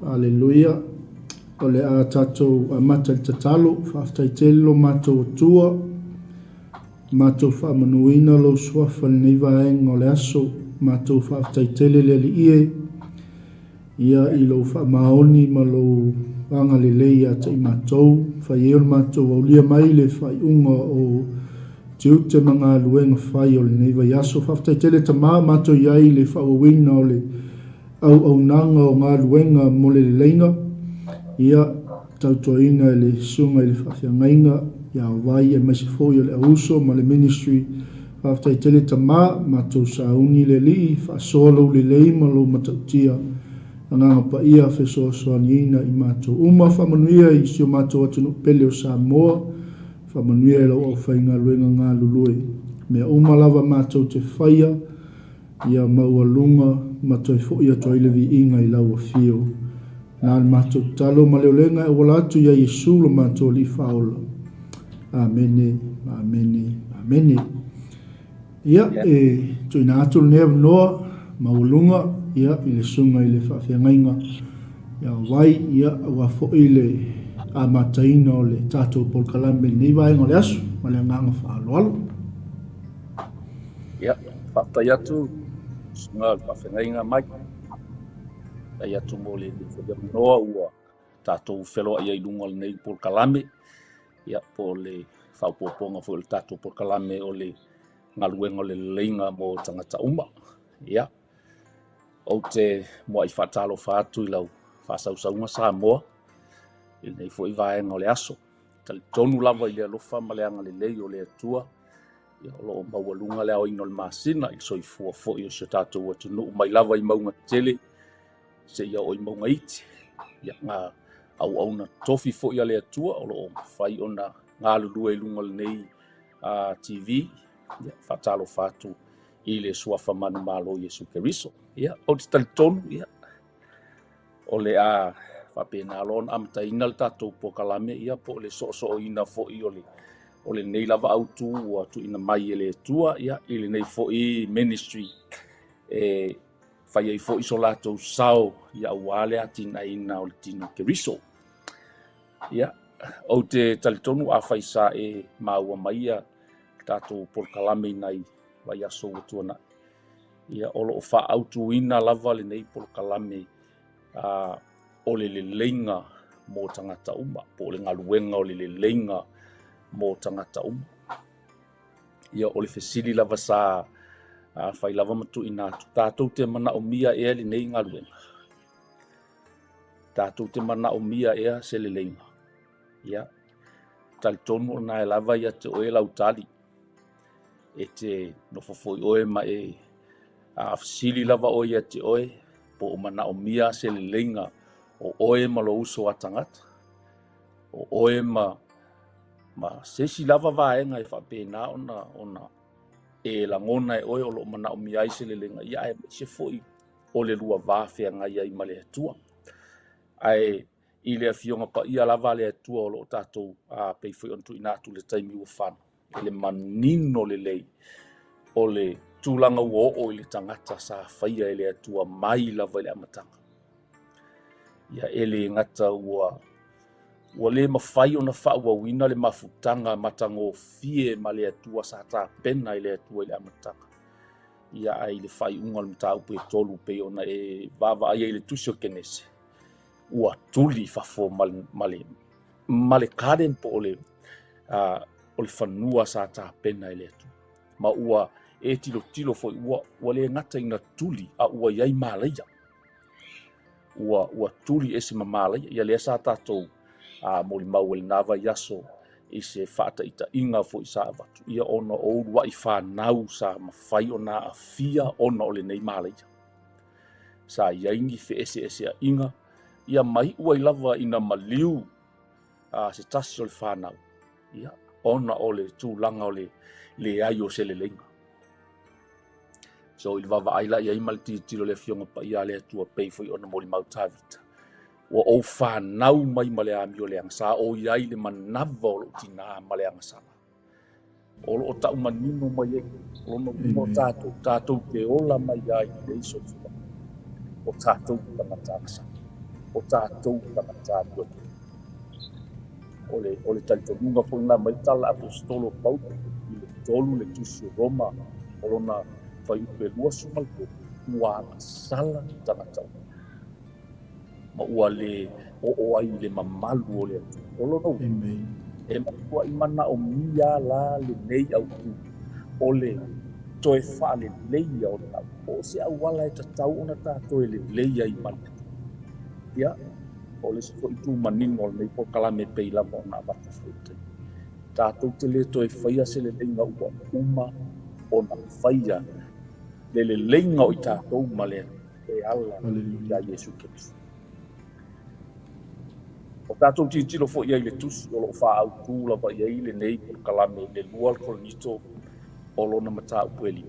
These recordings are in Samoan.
Aleluia. O le a tatou amata i le tatalo. Faafetai tele lo matou Atua. Matou faamanuina lou suafa i lenei vaega o le aso. Matou faafetai tele le Alii e, ia i lou faamaoni ma lou agalelei ia te i matou. Fai ai o le matou aulia mai le faaiuga o tiute ma galuega fai o lenei vaiaso. Faafetai tele Tama, matou i ai i le faaauauina o le auaunaga o galuega mo le leleiga, ia, tautuaina e le Susuga i le Faafeagaiga ia Vai aemaise foi o le Auuso ma le Ministry. Faafetai tele Tama, matou sauni le Alii, faasoa lou lelei ma lou matautia. Agaga Paia fesoasoaniina i matou uma. Faamanuia i si o matou atunuu pele o Samoa. Faamanuia i lau aufaigaluega galulue. Mea uma lava matou te faia, Ia maualuga ma toe foi atu ai le viiga i lau afio. Na le matou tatalo ma le olega e auala atu ia Iesu lo matou Alii Faaola. Amene, amene, amene. Ia, e tuuina atu lenei avanoa maualuga ia, i le susuga i le faafeagaiga ia Vai, ia, aua foi le amataina o le tatou polokalame i lenei vaega o le aso, ma le agaga faaaloalo. Ia, faafetai atu susuga le faafeagaiga Mike. Faafetai atu mo le avanoa ua tatou feloai ai i luga o lenei polokalame. Ia, po o le faaopoopoga foi o le tatou polokalame o le galuega o le leleiga mo tagata uma. Ia, ou te muai faatalofa atu i lau faasausauga Samoa i lenei foi vaega o le aso. Talitonu lava i le alofa ma le agalelei o le Atua, ia, o lo o maualuga le aoina o le masina i le soifua foi o si o tatou atunuu mai lava i mauga tele seia oo i mauga iti. Ia, ngā auauna tofi foi a le Atua o lo o mafai ona galulue i luga o lenei TV. Ia, faatalofa atu i le suafa manumalo Iesu Keriso. Ia, ou te talitonu, ia, o le a faapena loa ona amataina le tatou polokalame, ia po o le soosooina foi o le o lenei lava autu ua tuuina mai e le Atua, ia, i lenei foi ministry e fai ai foi so latou sao, ia, aua le atinaeina o le tino Keriso. Ia, ou te talitonu afai sa e maua mai ia tatou polokalame i nai vaiaso ua tuanai, ia, o lo o faaautuina lava lenei polokalame o le leleiga mo tagata uma, po o le galuega o le leleiga mo tagata uma. Ia, o le fesili lava sa fai lava ma tuuina atu, tatou te manaomia ea lenei galuega? Tatou te manaomia ea se leleiga? Ia, talitonu o lena e lava ia te oe lau tali. E te nofo foi oe ma e fesili lava oe ia te oe, po o manaomia se leleiga o oe ma lou uso a tagata, o oe ma, ma se isi lava vaega e faapena ona, ona e lagona e oe o lo o manaomia ai se leleiga, ia aemaise foi o le lua va feagai ai ma le Atua. Ae i le Afioga Paia lava a le Atua o lo o tatou pei foi ona tuuina atu i le taimi ua fano, i le manino lelei o le tulaga ua oo i le tagata sa faia e le Atua mai lava i le amataga. Ia e le gata ua ua le mafai ona faaauauina le mafutaga matagofie ma le Atua sa tapena e le Atua i le amataga. Ia ae i le faaiuga o le mataupu e 3 pei ona e vaavaai ai i le tusi o Kenese, ua tuli i fafo ma le, ma le, ma le garden po o le, o le fanua sa tapena e le Atua. Ma ua e tilotilo foi, ua, ua le gata ina tuli, a ua i ai malaia. Ua, ua tuli ese ma malaia. Ia lea sa tatou molimau i lena vaiaso i se faataitaiga foi sa avatu, ia ona o uluai fanau sa mafai ona aafia ona o lenei malaia. Sa i ai ni feeseeseaiga, ia ma iu ai lava ina maliu se tasi o le fanau, ia, ona o le tulaga o le leai o se leleiga. So i le vaavaai la i ai ma le tilotilo i le Afioga Paia a le Atua pei foi ona molimau Tavita, ua ou fanau mai ma le amio leaga, sa ou i ai i le manava o lou tinā ma le agasala. O lo o tau manino mai ai lona uiga o tatou, tatou te ola mai ai i lenei soifuaga, o tatou o tagata agasala. O tatou tagata amiotonu. O le, o le talitonuga foi lena mai tala Aposetolo Paulo i le 3 le tusi o Roma o lona fuaiupu e 23, ua agasala tagata uma ma ua le oo ai i le mamalu o le Atua. O lona uiga, e matuai manaomia la lenei autu o le toe faaleleia o le au. Po o se auala e tatau ona ta toe lelei ai ma le Atua. Ia, o le isi foi itu manino o lenei polokalame e pei lava ona avatu foi i le taimi. Tatou te le toe faia se leleiga ua uma ona faia le leleiga o i tatou ma le Atua e ala iā Iesu Keriso. O tatou tilotilo foi i ai i le tusi o lo o faaautu lava i ai lenei polokalame i le 2 Korinito o lona mataupu e 5.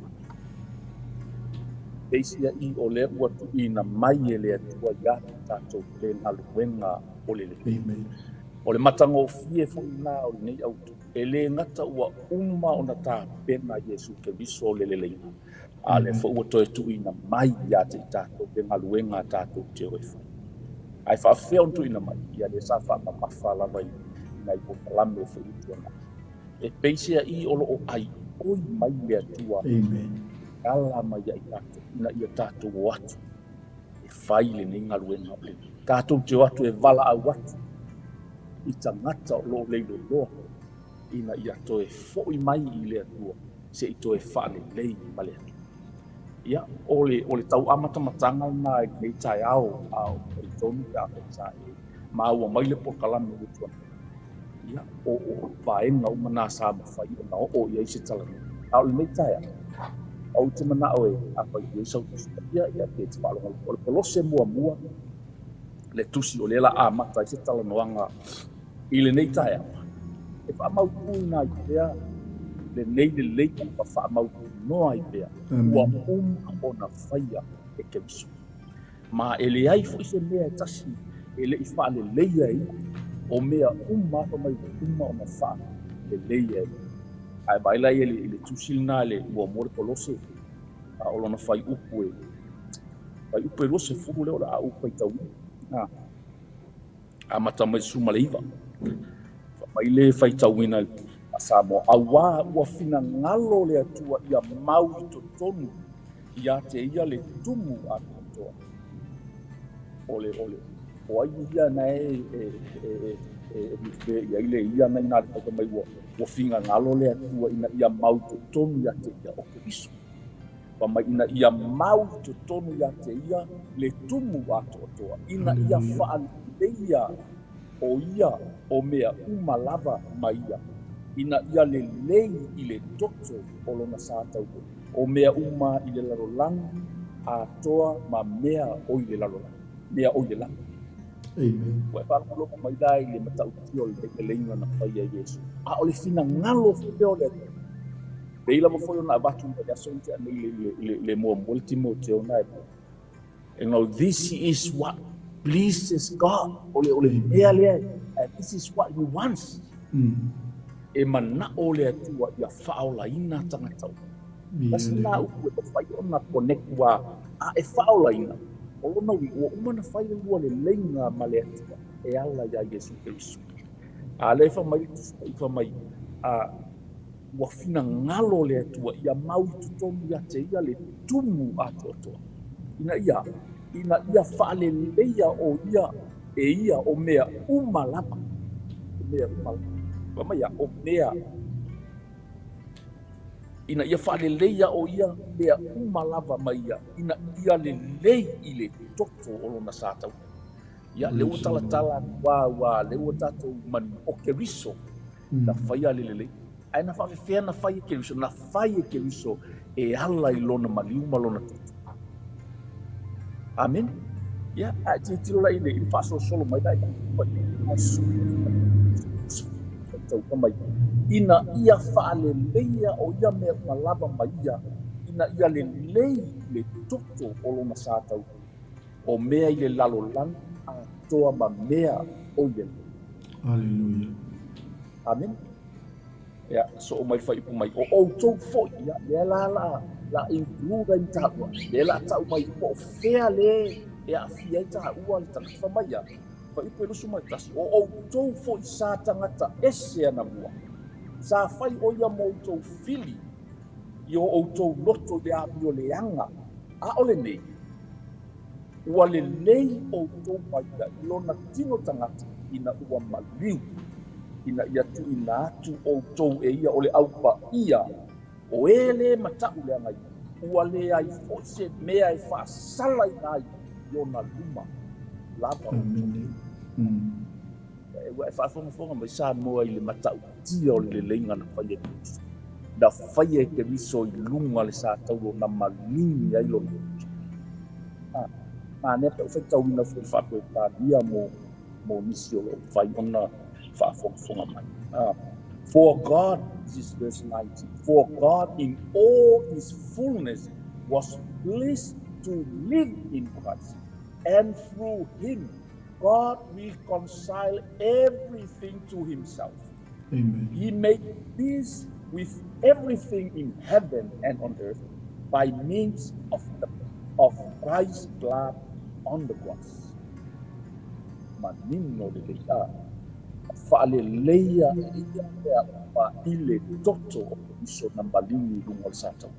Peiseai o lea ua tuuina mai e le Atua ia te tatou le galuega o le lelei. O le matagofie foi lena o lenei autu, e le gata ua uma ona tapena Iesu Keriso le leleiga, a o lea foi ua toe tuuina mai ia te i tatou le galuega a tatou te o e fai. Ae faafefea ona tuuina mai? Ia lea sa faamamafa lava i nai polokalame foi ua tuanai. E peiseai o lo o aioi mai le Atua e ala mai ia i tatou, ina ia tatou o atu e fai lenei galuega o lenei. Tatou te o atu e valaau atu i tagata o lo o leiloloa ina ia toe foi mai i le Atua se i toe faalelei ma le Atua. Ia, o le, o le tau amatamataga lena i lenei taeao, a o talitonu pe afai sa e maua mai le polokalame ua tuanai. Ia, o, o vaega uma na sa mafai ona oo i ai se talanoa. A o lenei taeao, ou te manao e, afai e i ai sau tusi paia, ia, pe te faalogologo. O le Kolose muamua, le tusi o lea la amata ai se talanoaga i lenei taeao, e faamautuina ai pea lenei leleiga ma faamautinoa ai pea ua uma ona faia e Keriso. Ma e leai foi se mea e tasi e le i faaleleia e ia, o mea uma lava mai ua uma ona faaleleia e ia. Ae vaai la i le tusi lena i le muamua le Kolose, a o lona fuaiupu e fuaiupu e 20 lea o le a ou faitauina. Amata mai le 19. Fai mai le faitauina a Samoa, auā ua finagalo le Atua ia mau i totonu ia te ia le tumu atoatoa. O le, o le, o ai ia na e, e, e, e, e, i ai le ia na ina le mai ua, ua finagalo le Atua ina ia mau i totonu ia te ia o Keriso. Fai mai ina ia mau i totonu ia te ia le tumu atoatoa, ina ia faaleleia o ia o mea uma lava ma ia, ina ia lelei i le toto o lona sa taua, o mea uma i le lalolagi atoa ma mea o i le lalolagi, mea o i le lagi. Amen. Ua e faalogologo mai la i le matautia o le leleiga na faia e Iesu. A o le finagalo foi lea o le Atua. Pei lava foi ona avatu mai le aso na tea nei i le, le muamua le Timoteo na e You know, this is what pleases God. O le, o le mea lea, and this is what he wants. E manao le Atua ia faaolaina tagata uma. Tasi lena upu e mafai ona connect ua a e faaolaina, o lona uiga ua uma ona fai le lua leleiga ma le Atua e ala iā Iesu Keriso. A lea e fai mai le Tusi Paia fai mai, a ua finagalo le Atua ia mau i totonu ia te ia le tumu atoatoa, ina ia, ina ia faaleleia o ia e ia o mea uma lava, o mea uma lava. Fai mai ia, o mea, ina ia faaleleia o ia mea uma lava ma ia, ina ia lelei i le toto o lona sa taua. Ia, lea ua talatala atu a, ua, lea ua tatou manino, o Keriso na faia le lelei. Ae na faafefea na fai e Keriso? Na fai e Keriso e ala i lona maliu ma lona toto. Amene. Ia, a e tilotilo la i le, i le faasolosolo mai la i le mai, ina ia faaleleia o ia mea uma lava ma ia, ina ia lelei le toto o lona sa taua, o mea i le lalolagi atoa ma mea o i le lagi. Aleluia. Amene. Ia, soo mai le fuaiupu mai, o outou foi, ia, lea la la, la include ai mataupu, lea la tau mai po o fea le E aafia ai taua le tagata. Fai mai ia, Fuaiupu e 21, O outou foi sa tagata ese anamua, sa fai o ia mo outou fili i o outou loto i le amio leaga, a o lenei, ua lelei outou ma ia i lona tino tagata ina ua maliu, ina ia tuuina atu outou e ia o le Au Paia, o e lē mataʻu leaga ia, ua leai foi se mea e faasalaina ai i ona luma lava outou. Amene. Ua e faafogafoga mai Samoa i le matautia o le leleiga na faia e Keriso. Na faia e Keriso i luga le sa taulo na maligi ai lona loto. Ah, manaia pe ou faitauina foi le faa-Peretania mo nisi o lo o mafai ona faafogafoga mai. Ah, for God, this is verse 19, for God in all his fullness was pleased to live in Christ, and through him God reconciled everything to himself. Amen. He made peace with everything in heaven and on earth by means of Christ's blood on the cross. Manino lelei a faaleleia e ia ma i le toto o Keriso na maligi i luga o le sa taula.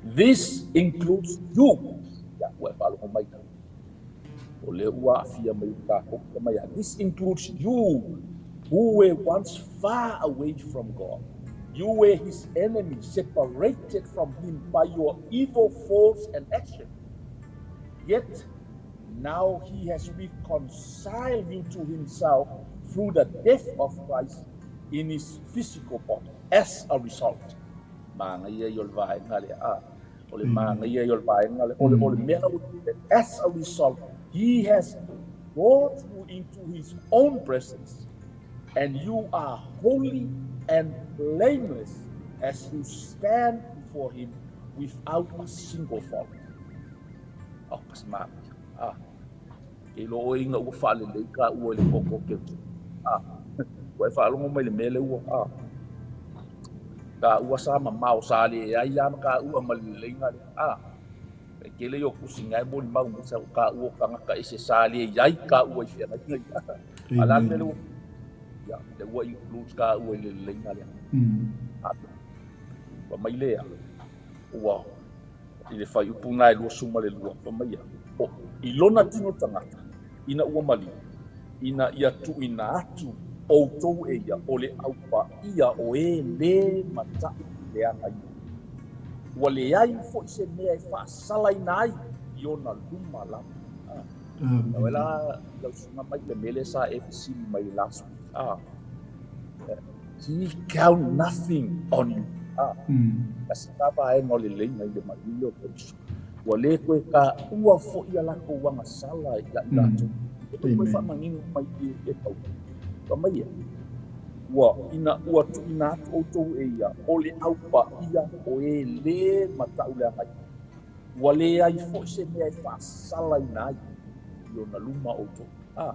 This includes you. Ia, ua e faalogo mai la. O lea ua aafia mai le tatou mai. This includes you who were once far away from God. You were his enemy, separated from him by your evil thoughts and actions. Yet now he has reconciled you to himself through the death of Christ in his physical body. As a result, manaia ia o le vaega lea. Ah, o le manaia ia o le vaega lea. O le mea la as a result, he has brought you into his own presence, and you are holy and blameless as you stand before him without a single fault. Oh, pasimamia. Ah, ke lo oe ina ua faalelei ka ua i le toto o Keriso. Ah, ua e faalogo mai le mea lea ua ah. Ka ua sa mamao sa le ai lava ma ka ua ma le leleiga lea. Ah, e tele ia o tusi na e molimau mai sa ka ua o tagata ese sa le iai ka ua i feagaiga ia. A o le a le mea lea ua ia, le ua include ka ua i le leleiga lea. Ah, fai mai lea, ua i le fuaiupu na e 22, fai mai ia, o i lona tino tagata, ina ua maliu, ina ia tuuina atu outou e ia o le Au Paia o e lē mataʻu leaga ia. Ua leai foi se mea e faasalaina ai i ona luma lava. Ah. Amene. La lau susuga mai le mea lea sa e fesili mai last week. Ah. He count nothing on you. Ah. Tasi lena vaega o le leleiga i le maliu lea o Keriso. Ua le toe taua foi ia latou agasala ia i latou. E toe Amen. faamanino mai i e tau. Fai mai ia, ua ina ua tuuina atu outou e ia o le Au Paia o e lē mataʻu leaga ia. Ua leai foi se mea e faasalaina ai i ona luma outou. Ah.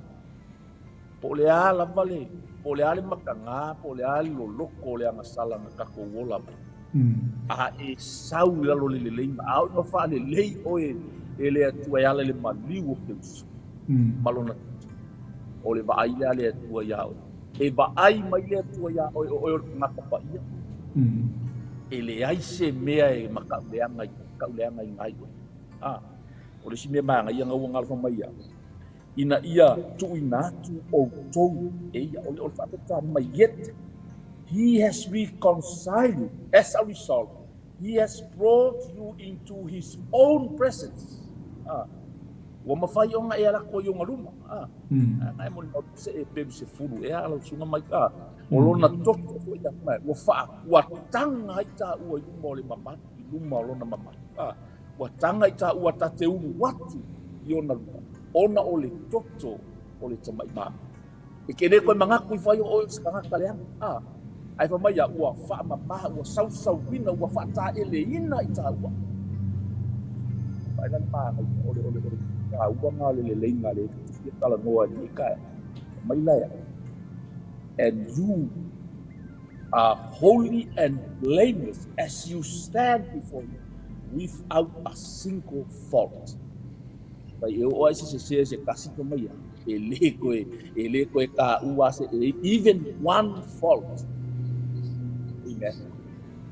Po o le a lava le, po o le a le mataga, po o le a le loloto o le agasala na tatou ola mai. A e sau i lalo o le leleiga, a oo ina faalelei oe e le Atua e ala i le maliu o Keriso ma lona toto. O le vaai lea a le Atua iā oe. E vaai mai le Atua iā oe o oe o le tagata paia. E leai se mea e mataʻuleaga mataʻuleagaina ai oe. Ah, o le isi mea manaia na ua galofa mai ia. Ina ia tuuina atu outou e ia o le faaperetania mai, yet he has reconciled you. As a result, he has brought you into his own presence. Ah, ua mafai ona e ala atu ai i ona luma. Ah, na e molimau se e peru 10 e ala susuga mai ah, o lona toto foi ia mai ua faa ua taga ai taua i luma o le mamalu, i luma o lona mamalu. Ah, ua taga i taua ta te ulu atu i ona luma ona o le toto o le Tamai Mama. E ke le koe manatu i fai o oe o se tagata leaga. Ah, ae fai mai ia ua faamama, ua sausauina, ua faataeleina i taua. Vaai la le manaia o le taua na o le leleiga le te fia talanoa i lenei taeao. Mai la ia, and you are holy and blameless as you stand before him without a single fault. Pai e oo ai se sese se tasi fai mai ia, e le koe, e le koe taua se, even one fault. Amen.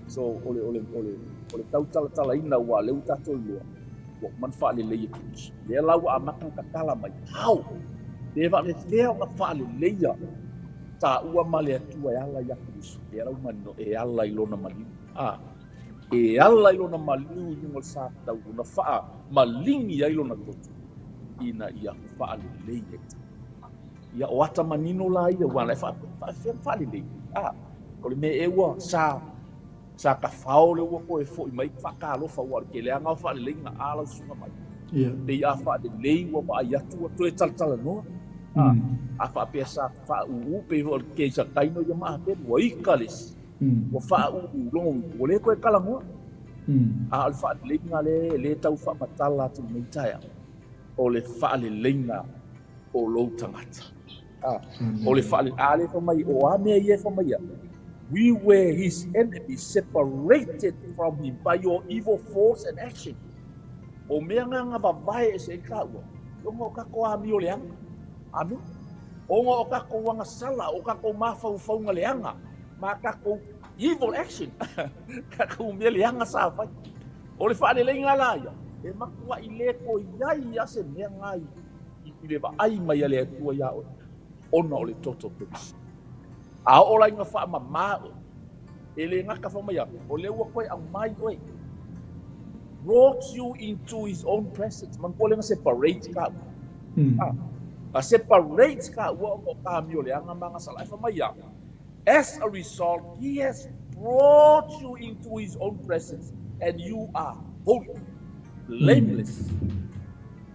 So, o le, o le, o le, o le tautalatalaina ua lea ua tatou iloa, ua uma ona faalelei e Keriso. Lea la ua amata ona tatala mai, how? Pe faapefea ona faaleleia taua ma le Atua e ala ia Keriso? Lea la ua manino, e ala i lona maliu. Ah, e ala i lona maliu i luga o le sa tau na faamaligi ai lona toto ina ia faalelei ai. Ia o ata manino la ia ua la faafefea faalelei. Ah, o le mea e ua sa sa tafao le ua toe foi mai faatalofa ua le keleaga o faaleleiga a lau susuga mai. Yeah. Pei a faalelei ua vaai atu ua toe talatalanoa. A, a faapea sa faauu pei o le keisa taino ia ma ua ika le isi. Ua faauu logo ua le toe talanoa. A o le faaleleiga le le tau faamatala atu i lenei taeao, o le faaleleiga o lou tagata. Ah, o le faale a le fai mai o a mea ia e fai mai ia. We were his enemies, separated from him by your evil thoughts and action. O mea nga nga vavae ese ai taua, ona o tatou amio leaga. Amen. Ona o tatou agasala, o tatou mafaufauga leaga, ma tatou evil action. Tatou mea leaga sa fai. O le faaleleiga la ia, e matuai le toe i ai lava se mea nga i le vaai mai a le Atua iā oe, ona o le toto o Keriso. A oo la ina faamama oe, e le gata fai mai au, o lea ua toe aumai oe, brought you into his own presence. Manatua lea na separate taua. Ah, na separate taua ona o amio leaga ma agasala. Ae fai mai au, as a result, he has brought you into his own presence and you are holy, blameless,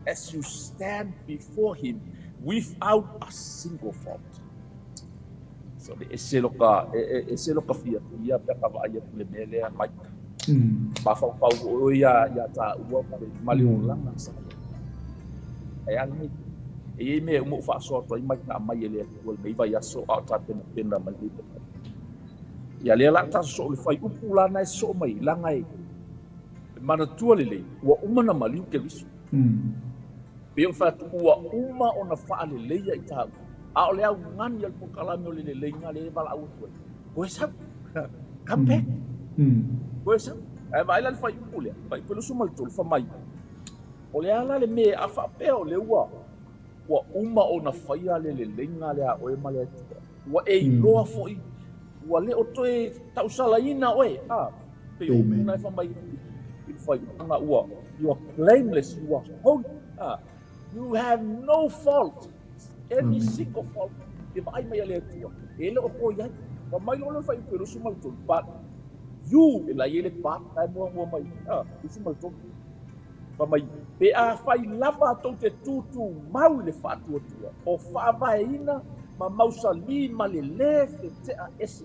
as you stand before him without a single fault. So, e ese lo ka, e ese lo ka fiafia pe a ka vaai atu i le mea lea, Mike. Mafaufau foi oe ia taua ma le olaga sa i ai. Ae a lenei? E i ai mea e uma ou faasoa atu ai Mike na aumai e le Atua i lenei vaiaso a o tapenapena mai lenei pepa. Ia lea la ta sosoo i le fuaiupu la na e sosoo mai leaga e manatua lelei ua uma na maliu Keriso. Pei ona fai atu ua uma ona faaleleia i taua. A o le augani a le polokalame o le leleiga lea e valaau atu ai. Toe sau. Come back. Toe sau. Ae vaai la le fuaiupu lea, fuaiupu 23, fai mai, o le a la le mea a faapea o lea ua ua uma ona faia le leleiga lea a oe ma le Atua. Ua e iloa foi, ua le o toe tausalaina oe. A, pei o upu na e fai mai i le fuaiupu na ua, you are blameless, you are holy. A, you have no fault, any single fault. E vaai mai a le Atua, e le o toe i ai. Fai mai loa le fuaiupu e 23, but you, e la e i ai le but na e muamua mai, a, 23. Fai mai, pe afai lava tou te tūtūmau i le faatuatua, o faavaeina ma mausalī ma le lē fete'a ese,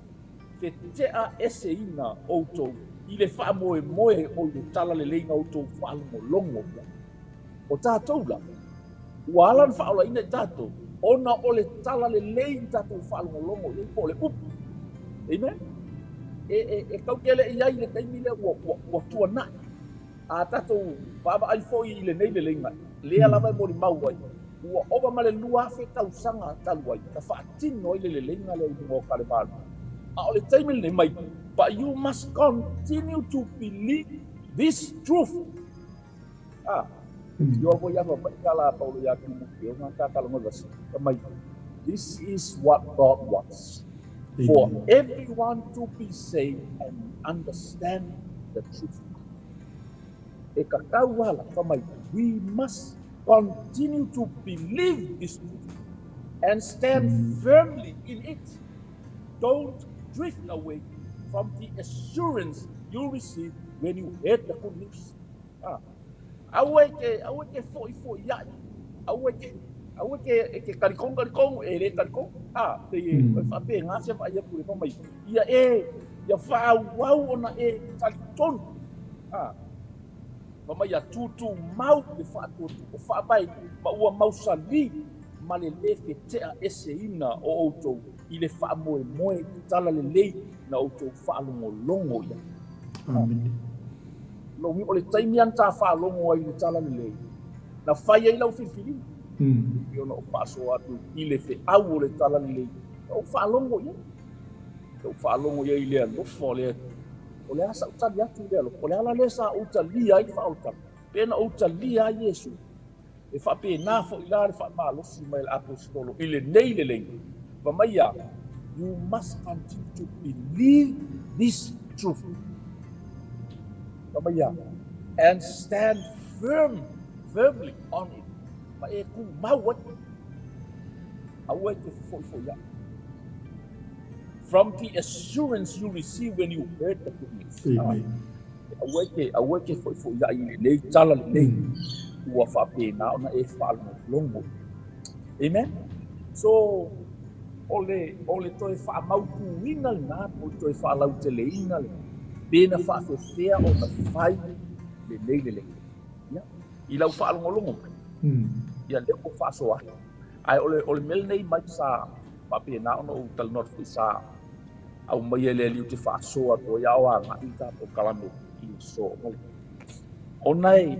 fete'a eseina outou i le faamoemoe o i le talalelei na outou faalogologo i ai. O tatou la, ua ala ona faaolaina i tatou, ona o le talalelei na tatou faalogologo i ai, po o le upu. Amen? E, e, e tatou te le i ai i le taimi lea ua, ua, ua tuana'i. A tatou vaavaai foi i lenei leleiga, lea lava e molimau ai, ua ova ma le 2,000 tausaga talu ai na faatino ai le leleiga lea i luga o Kalevalu. A o le taimi lenei mai, but you must continue to believe this truth. A, tio foi ia fai kala Paulo ia Timoteo nga ka kala ngoi vasi. Fai mai, this is what God wants. For everyone to be saved and understand the truth. E tatau ala, fai mai, we must continue to believe this truth and stand firmly in it. Don't drift away from the assurance you receive when you heard the good news. Ah. Aua e te, aua e te foʻifoʻiaʻi, aua e te, aua e te, e te talikonu, talikonu, e le talikonu. Ah, pei e, e faapena se vaai atu i le fai mai, ia e, ia faaauau ona e talitonu. Ah, fai mai ia tūtūmau i le faatuatua, o faavae ma ua mausali ma le lē fete'a eseina o outou i le faamoemoe i le talalelei na outou faalogologo i ai. Amene. Lou o le taimi lava na ta faalogo ai i le talalelei. Na fai ai lau filifiliga. E pei ona ou faasoa atu i le feau o le Talalelei, na ou faalogo i ai. Na ou faalogo i ai i le alofa o le Atua. O le a sa ou tali atu i le alofa? O le ala lea sa ou talia ai le faaolataga, pe na ou talia ai Iesu. E faapena foi la le faamalosi mai a le Aposetolo i lenei leleiga, fai mai ia, You must continue to believe this truth. Fai mai ia, and stand firm, firmly on it. Ma e tumau ai. Aua e te fefoifoiaʻi. From the assurance you received when you heard the good news. Amen. Aua e te, aua e te foifoiaʻi i lenei tala lelei. Ua faapena ona e faalogologo. Amen. So, o le, o le toe faamautuina lena, po o le toe faalauteleina lena, pe na faafefea ona fai lenei lelei. Ia, i lau faalogologo mai, ia lea ua faasoa atu. Ae o le, o le mea lenei mai sa faapena ona ou talanoa atu foi sa aumaia e le Alii ou te faasoa atu ai a o agai le tatou kalame i le aso. Ona e,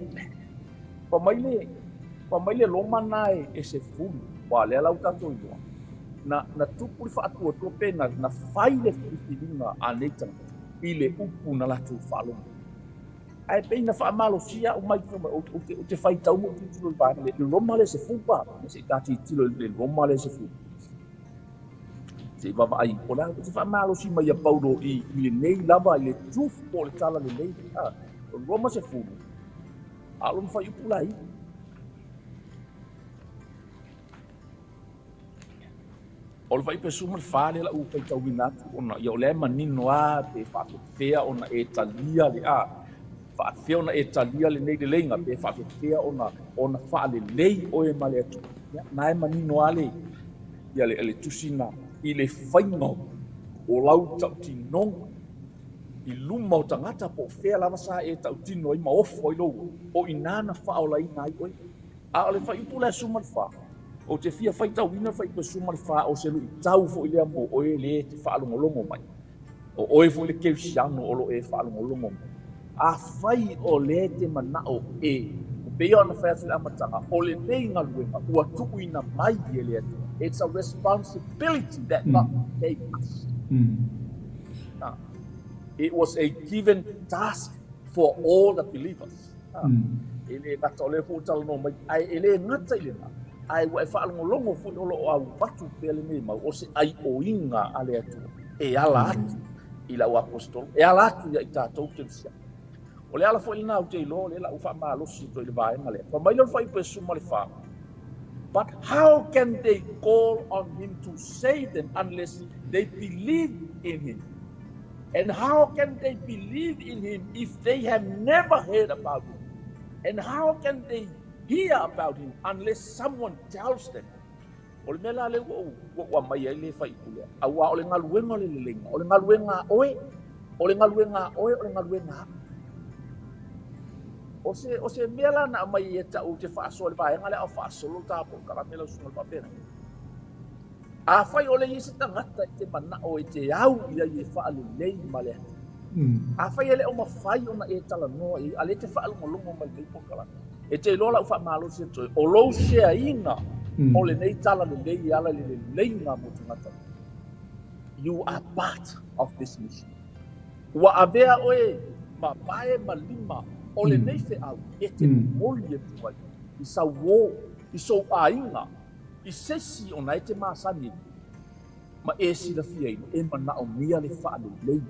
fai mai le, fai mai le Roma na e, e sefulu, aua lea la ua tatou iloa, na, na tupu le faatuatua pe na, na fai le filifiliga a nei tagata i le upu na latou faalogo. Ae pei na faamalosia au mai fai mai, ou, ou, te, ou te faitau ma ou tilotilo i le vaega lea, i le Roma lea e sefulu pa, se i ta tilotilo i le Roma lea e sefulu. Se i vaavaai, o le a se faamalosi mai a Paulo i, i lenei lava, i le truth po o le tala lelei. A, o le Roma sefulu, a o lona fuaiupu la ia. O le fuaiupu e 14 lea la ua faitauina atu ona ia o lea e manino lava pe faapefea ona e talia le a faafefea ona e talia lenei leleiga pe faafefea ona ona faalelei oe ma le Atua. Ia, na e manino lava le ia le, le tusi na i le faiga o lau tautinoga i luma o tagata po o fea lava sa e tautino ai ma ofo ai lou, o i ina na faaolaina ai oe. A o le fuaiupu la e 14, ou te fia faitauina le fuaiupu e 14, o se luitau foi lea mo oe lē e te faalogologo mai. O oe foi le kerisiano o lo o e faalogologo mai. Afai o lea e te manao e, e pei ona fai atu i le amataga, o lenei galuega ua tuuina mai e le Atua. It's a responsibility that God gave us. It was a given task for all the believers. E le gata o lea foi ua talanoa mai, ae e le gata i lena, ae ua e faalogologo foi o lo o avatu pea lenei mau, o se aioiga a le Atua e ala atu i lau aposetolo, e ala atu ia i tatou kerisiano. O le ala foi lena ou te iloa o lea la ua faamalosi atu ai i le vaega lea. Fai mai lea o le fuaiupu e 14, But how can they call on him to save them unless they believe in him? And how can they believe in him if they have never heard about him? And how can they hear about him unless someone tells them? O le mea la lea ua ou, ua ou aumai ai le fuaiupu lea, aua o le galuega o le leleiga, o le galuega a oe, o le galuega a oe, o le galuega a O se, o se mea la na aumai ia te au ou te faasoa i le vaega lea a o faasolo le ta polokalame lau susuga i le faafeagaiga. Afai o le i ai se tagata e te manao e te au i ai e faalelei ma le Atua. Afai e le o mafai ona e talanoa i ai, a lea e te faalogologo mai i lenei polokalame, e te iloa lau faamalosi atu ai, o lou sheaina o lenei tala lelei e ala i le leleiga mo tagata uma. You are part of this mission. Ua avea oe ma pae ma lima o lenei feau e te momoli atu ai i sau uō, i sou aiga, I se isi ona e te masani ai ma e silafiaina e manaomia le faalelei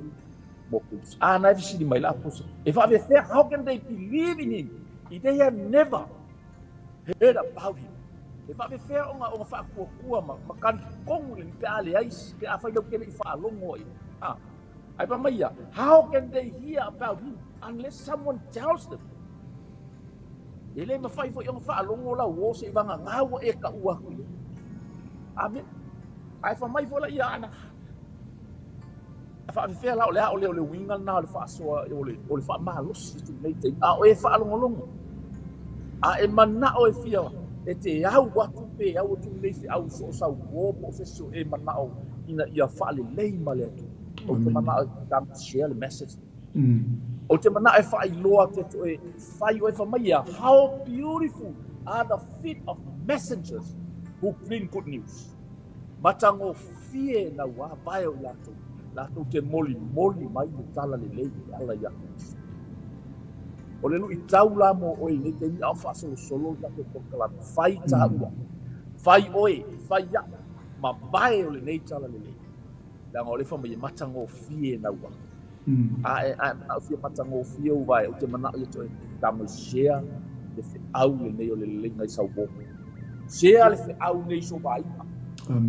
mo Keriso. A na e fesili mai la aposa, e faafefea, how can they believe in him if they have never heard about him? E faafefea ona ona faatuatua ma, ma talitonu le pe a leai, pe afai latou te le i faalogo ai. A, ae fai mai ia, how can they hear about him unless someone tells them? E le mafai foi ona faalogo lau uo seivagana ua e taua atu i ai. Amene. Ae fai mai foi la ia ana a faafefea la o le a o le o le uiga lena o le faasoa o le o le faamalosi atu i lenei taimi a o e faalogologo a e manao e fia e te au atu pe au atu lenei feau i so o sau uo po o se isi o e manao ina ia faalelei ma le Atua. Ou te manao e tago share le message. Ou te manao e faailoa atu e fai oe fai mai ia, how beautiful. are the feet of messengers who bring good news. Matagofie nauā vae o i latou, latou te molimoli mai le tala lelei e ala iā Keriso. O le luitau la mo oe i nei taimi a o faasolosolo le tatou polokalame, fai taua, fai oe, fai aʻu, mavae o lenei tala lelei, leaga o lea fai mai e matagofie naua. A e, a e manao fia matagofie ou vae, ou te manao ia te oe, tago share le feau lenei o le leleiga i sau uo. Share le feau nei i sou aiga.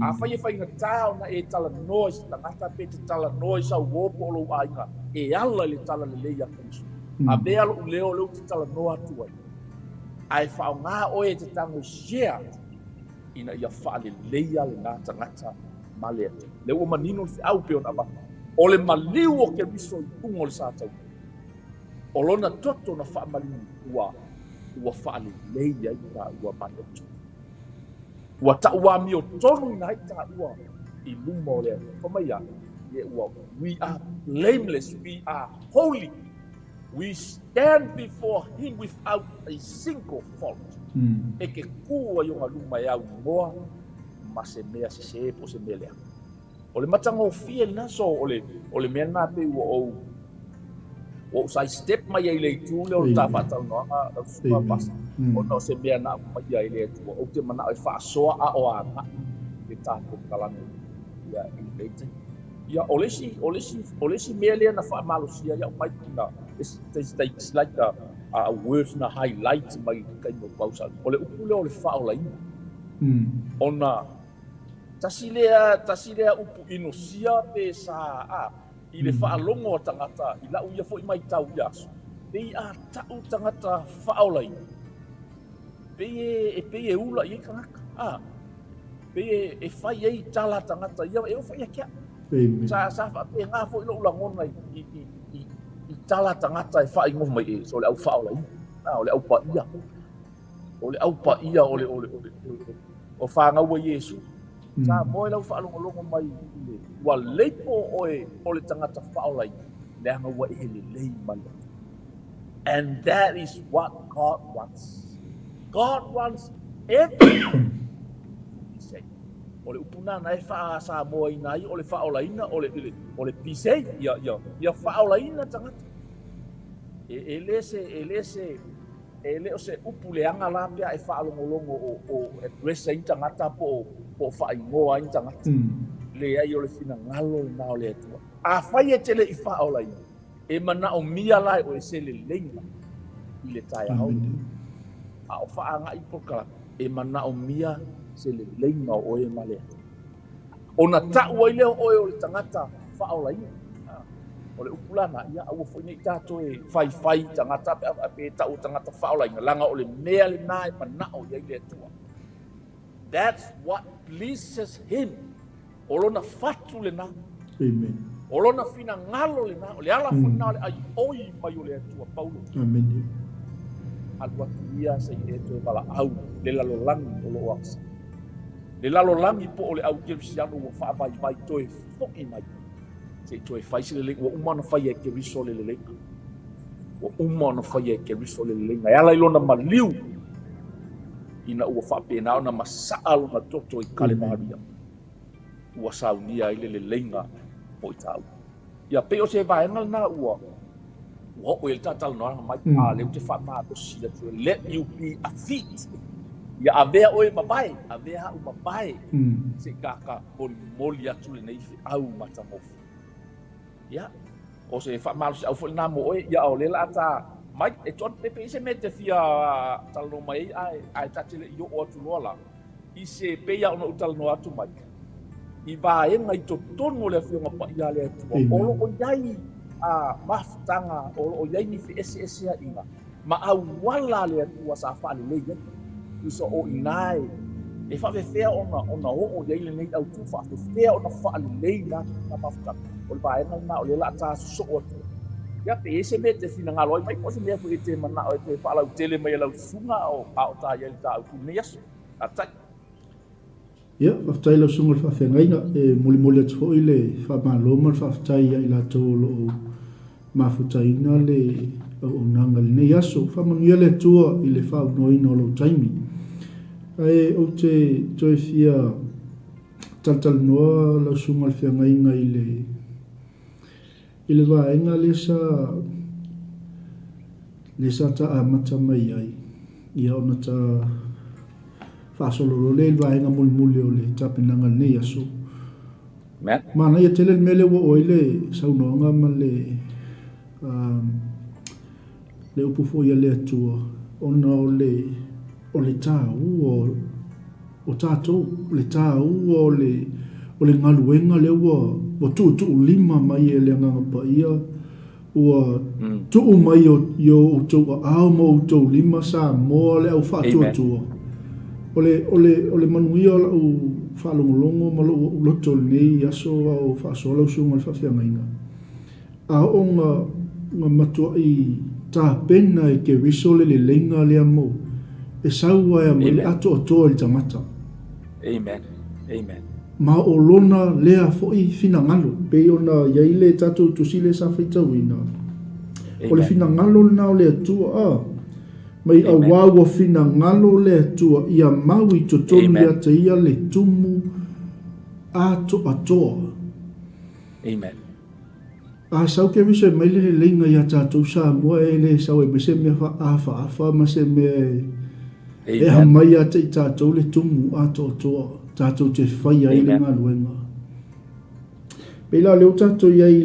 Afai e faigata ona e talanoa i se tagata pe te talanoa i sau uo po o lou aiga, e ala i le tala lelei a Keriso. Avea lou leo lea ou te talanoa atu ai, ae faaaoga oe e te tago share ina ia faaleleia lena tagata ma le Atua. Lea ua manino le feau pei ona avatu, o le maliu o Keriso i luga o le sa taua, o lona toto na faamaliu ua ua faalelei ai taua ma le Atua. Ua tauamiotonuina ai taua i luma o le Atua. Fai mai a, ie ua we are blameless, we are holy. We stand before him without a single fault. E ke kū ai ona luma e aunoa ma se mea sesē po o se mea leaga. O le matagofie lena, so o le, o le mea lena pei ua ou, ua ou side step mai ai i le itu lea o le ta faatalanoaga lau susuga Pastor, ona o se mea na aumaia e le Atua. Ou te manao e faasoa a o agai le ta polokalame ia i lenei taimi. Ia, o le isi, o le isi, o le isi mea lea na faamalosia ai au mai na, it's, it's, it's like a, a words na highlight mai i le taimi o pausa. O le upu lea o le faaolaina. Ona, tasi lea, tasi lea upu inosia pe sa, a, i le faalogo a tagata, i lau ia foi maitau i aso, pei a tau tagata faaolaina, pei e, e pei e ula i ai tagata, a. Pei e, e fai ai tala a tagata ia, e oo foi ia te au. Amen. Sa, sa faapena foi lou lagona i, i, i, i, i tala a tagata e faaigoa mai e, so o le au faaolaina, a, o le au paia. O le au paia o le, o le, o le, o le, o fanau a Iesu. Sa moe lau faalogologo mai i le, ua leipo oe o le tagata faaolaina, leaga ua e lelei ma le Atua. And that is what God wants. God wants everyone to be saved. O le upu lena na e faa-Samoaina ai o le faaolaina, o le, o le be saved, ia, ia, ia faaolaina tagata. E, e le se, e le se, e le o se upu leaga la pe a e faalogologo o, o address ai ni tagata po o, po o faaigoa ai ni tagata. Leai, o le finagalo lena o le Atua. Afai e te le i faaolaina, E manaomia la e oe se leleiga i le taeao lenei. A o faaagai polokalame, e manaomia se leleiga o oe ma le Atua. Ona tau ai lea o oe o le tagata faaolaina. O le upu la na, ia aua foi ne i tatou e faifai i tagata pe a pe tau o tagata faaolaina, leaga o le mea lena e manao i ai le Atua. That's what pleases him. O lona fatu lena. Amen. O lona finagalo lena. O le ala foi lena o le aioi mai o le Atua Paulo. Amen. Alu atu ia se i e toe valaau le lalolagi o loo agasala. Le lalolagi po o le au Kerisiano ua faavaivai toe foi mai se i toe fai se lelei. Ua uma ona faia e Keriso le leleiga. Ua uma ona faia e Keriso le leleiga. E ala i lona maliu ina ua faapena ona masaa lona toto i Kalevaria. Ua saunia ai le leleiga mo i tāua. Ia, pei o se vaega lena ua ua oo i ai le talanoaga mai, a lea ou te faamalosi atu ai, let you be a feet. Ia avea oe mavae, avea au mavae, se i kākā molimoli atu lenei feau matagofie. Ia, o se faamalosiau foi lena mo oe, ia o lea la ta mai, e toa pe pe i se mea e te fia talanoa mai ai, ae, ae ta te le i oo atu loa la, i se pei lava ona ou talanoa atu mai, i vaega i totonu o le Afioga Paia a le Atua, o lo o i ai a mafutaga, o lo o i ai ni feeseeseaiga, ma auala a le Atua sa faalelei ai. Tusa o i ina e, e faafefea ona, ona oo i ai lenei autu, faafefea ona faalelei na, na mafutaga. O le vaega lena o lea o le a ta sosoo atu ai. Ia, pe i ai se mea e te finagalo ai mai, po o se mea foi e te manao e toe faalautele mai e lau susuga a o, a o ta i ai i le ta autu i lenei aso. Faafetai. Ia, faafetai i lau susuga i le faafeagaiga. E molimoli atu foi le faamalo ma le faafetai ia i latou o lo o mafutaina le. auaunaga i lenei aso. Faamanuia le Atua i le faaaunoaina o lou taimi. Ae ou te toe fia talatalanoa lau susuga i le feagaiga i le i le vaega lea sa lea sa ta amata mai ai, ia ona ta faasolo loa lea i le vaega mulimuli o le tapenaga i lenei aso. Manaia tele le mea lea ua oo ai le saunoaga ma le le upu foi a le Atua ona o le o le taua o tatou, le taua o le o le galuega lea ua ua tuutuulima mai e le Agaga Paia Ua tuu mai i o outou aao ma outou lima Samoa le au faatuatua. O le, o le, o le manuia o lau faalogologo ma lou loto i lenei aso a o faasoa lau susuga i le faafeagaiga, a oo na, na matuai tapena e Keriso le leleiga lea mo, e sau ae aumai le atoatoa i le tagata. Amen. Amen. Ma o lona lea foi finagalo, pei ona i ai le tatou tusi lea sa faitauina. O le finagalo lena o le Atua, a, mai auā ua finagalo le Atua ia mau i totonu ia te ia le tumu atoatoa. Amen. A sau Keriso e mai le leleiga ia tatou Samoa e le sau e mai se mea faafaafa ma se mea e aumai ia te i tatou le tumu atoatoa tatou te faia ai le galuega. Pei la o lea ua tatou i ai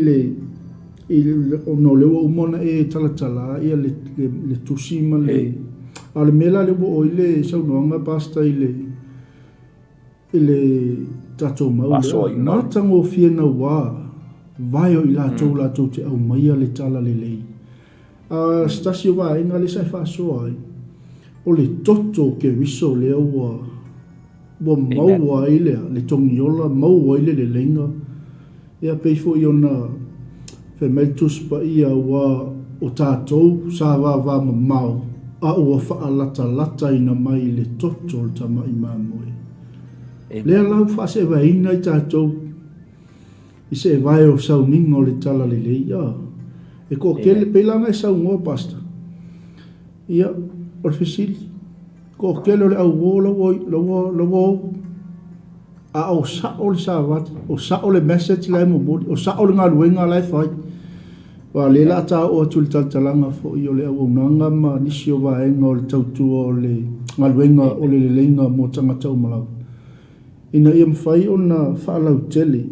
i le ona o lea ua uma ona e talatala ia le, le, le tusi ma le... A o le mea la lea ua oo i le saunoaga Pastor i le I le tatou mau lea, matagofie nauā vae o i latou latou te aumaia le tala lelei. A se tasi o vaega lea sa e faasoa ai, o le toto o Keriso lea ua ua maua ai le le togiola, maua ai le leleiga. Ia pei foi ona fai mai le Tusi Paia, aua o tatou sa vavamamao, a ua faalatalataina mai i le toto o le tamai mamoe. Lea la ua faaseevaeina ai tatou i seevae o sauniga o le talalelei. A, e toatele, pei la ona e saunoa Pastor, ia, o le fesili, toatele o le auo la ua, la ua, la ua o. A o sa'o le savali, o sa'o le message la e momoli, o sa'o le galuega la e fai. Aua o lea la a ta oo atu i le talatalaga foi o le auaunaga ma nisi o vaega o le tautua o le galuega o le leleiga mo tagata uma lava, ina ia mafai ona faalautele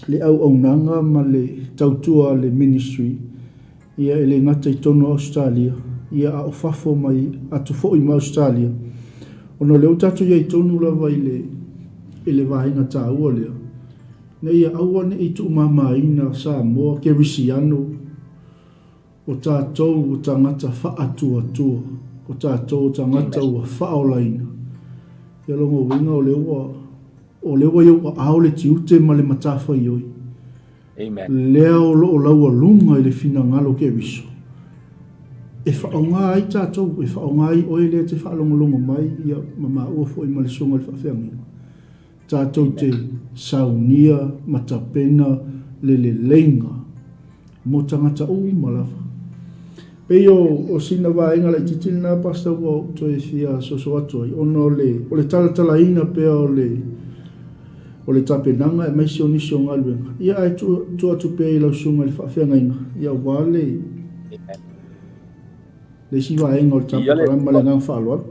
le auaunaga ma le tautua a le ministry Ia e le gata i totonu o Ausetalia, ia a o fafo mai atu foi ma Ausetalia, ona o lea ua tatou i ai tonu lava i le, i le vaega taua lea, ina ia aua ne i tuumamaina Samoa Kerisiano, o tatou o tagata faatuatua, o tatou o tagata ua faaolaina. Ia lona uiga o lea ua, o lea ua i ou aao le tiute ma le matafaioi. Amen. Lea o lo o laualuga i le finagalo Keriso, e faaaoga ai tatou, e faaaoga ai oe lea e te faalogologo mai, ia, ma maua foi ma le Susuga i le Faafeagaiga, tatou te saunia ma tapena le leleiga mo tagata uma lava. Pei o, o sina vaega laitiiti lena, Pastor, ua ou toe fia soso atu ai, ona o le, o le talatalaina pea o le, o le tapenaga aemaise o nisi o galuega. Ia ae tuu, tuu atu pea i lau susuga i le faafeagaiga, ia aua le, le isi vaega o le tapenaga ma le agaga faaaloalo.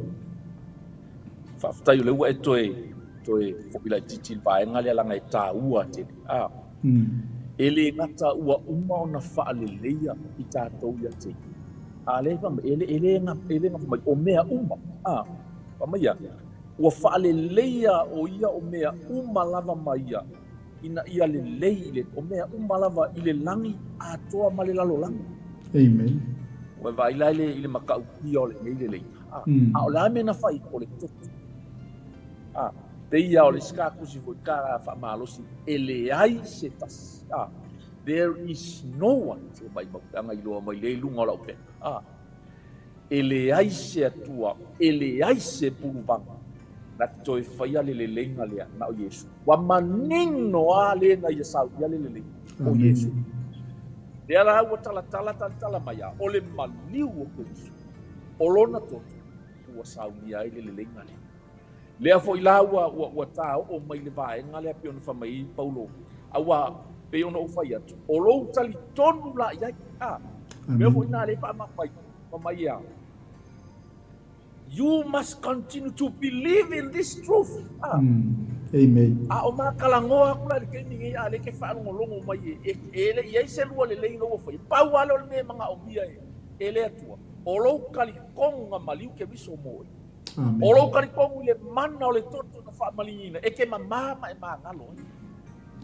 Faafetai o lea ua e toe, toe foi laitiiti i le vaega lea leaga e taua tele. A. E le gata ua uma ona faaleleia i tatou ia te ia, a lea e fai mai, e le, e le, e le gafa mai, o mea uma, a, fai mai ia, ua faaleleia o ia o mea uma lava ma ia, ina ia lelei i le, o mea uma lava i le lagi atoa ma le lalolagi. Amen. Ua vaai la i le, i le matautia o lenei lelei. A, a o le a mea na fai? O le toto. A, pei lava o le isi tusi foi ka faamalosi, e leai se tasi. A, there is no one, se maimau pe ana iloa mai lea i luga o lau pepa. A, e leai se Atua, e leai se puluvaga na te toe faia le leleiga lea na o Iesu. Ua manino lava le na ia saunia le leleiga, o Iesu. Lea la ua talatala talatala mai a, o le maliu o Keriso, o lona toto, ua saunia ai le leleiga lea. Lea foi la ua, ua, ua taoo mai le vaega lea pei ona fai mai ai Paulo, aua pei ona ou fai atu, o lou talitonu la i ai. A, mea foi na lea faamama mai ia. You must continue to believe in this truth. Ah. Amen. A o makalagoa aku la i le taimi nei, a le ke faalogologo mai e, e, e le i ai se lua lelei ua fai. Pau lava lea o le mea e manaomia e, e le Atua. O lou talitonuga maliu Keriso mo oe. Amen. O lou talitonu i le mana o le toto na faamaligiina, e te mamā ma e magalo ai.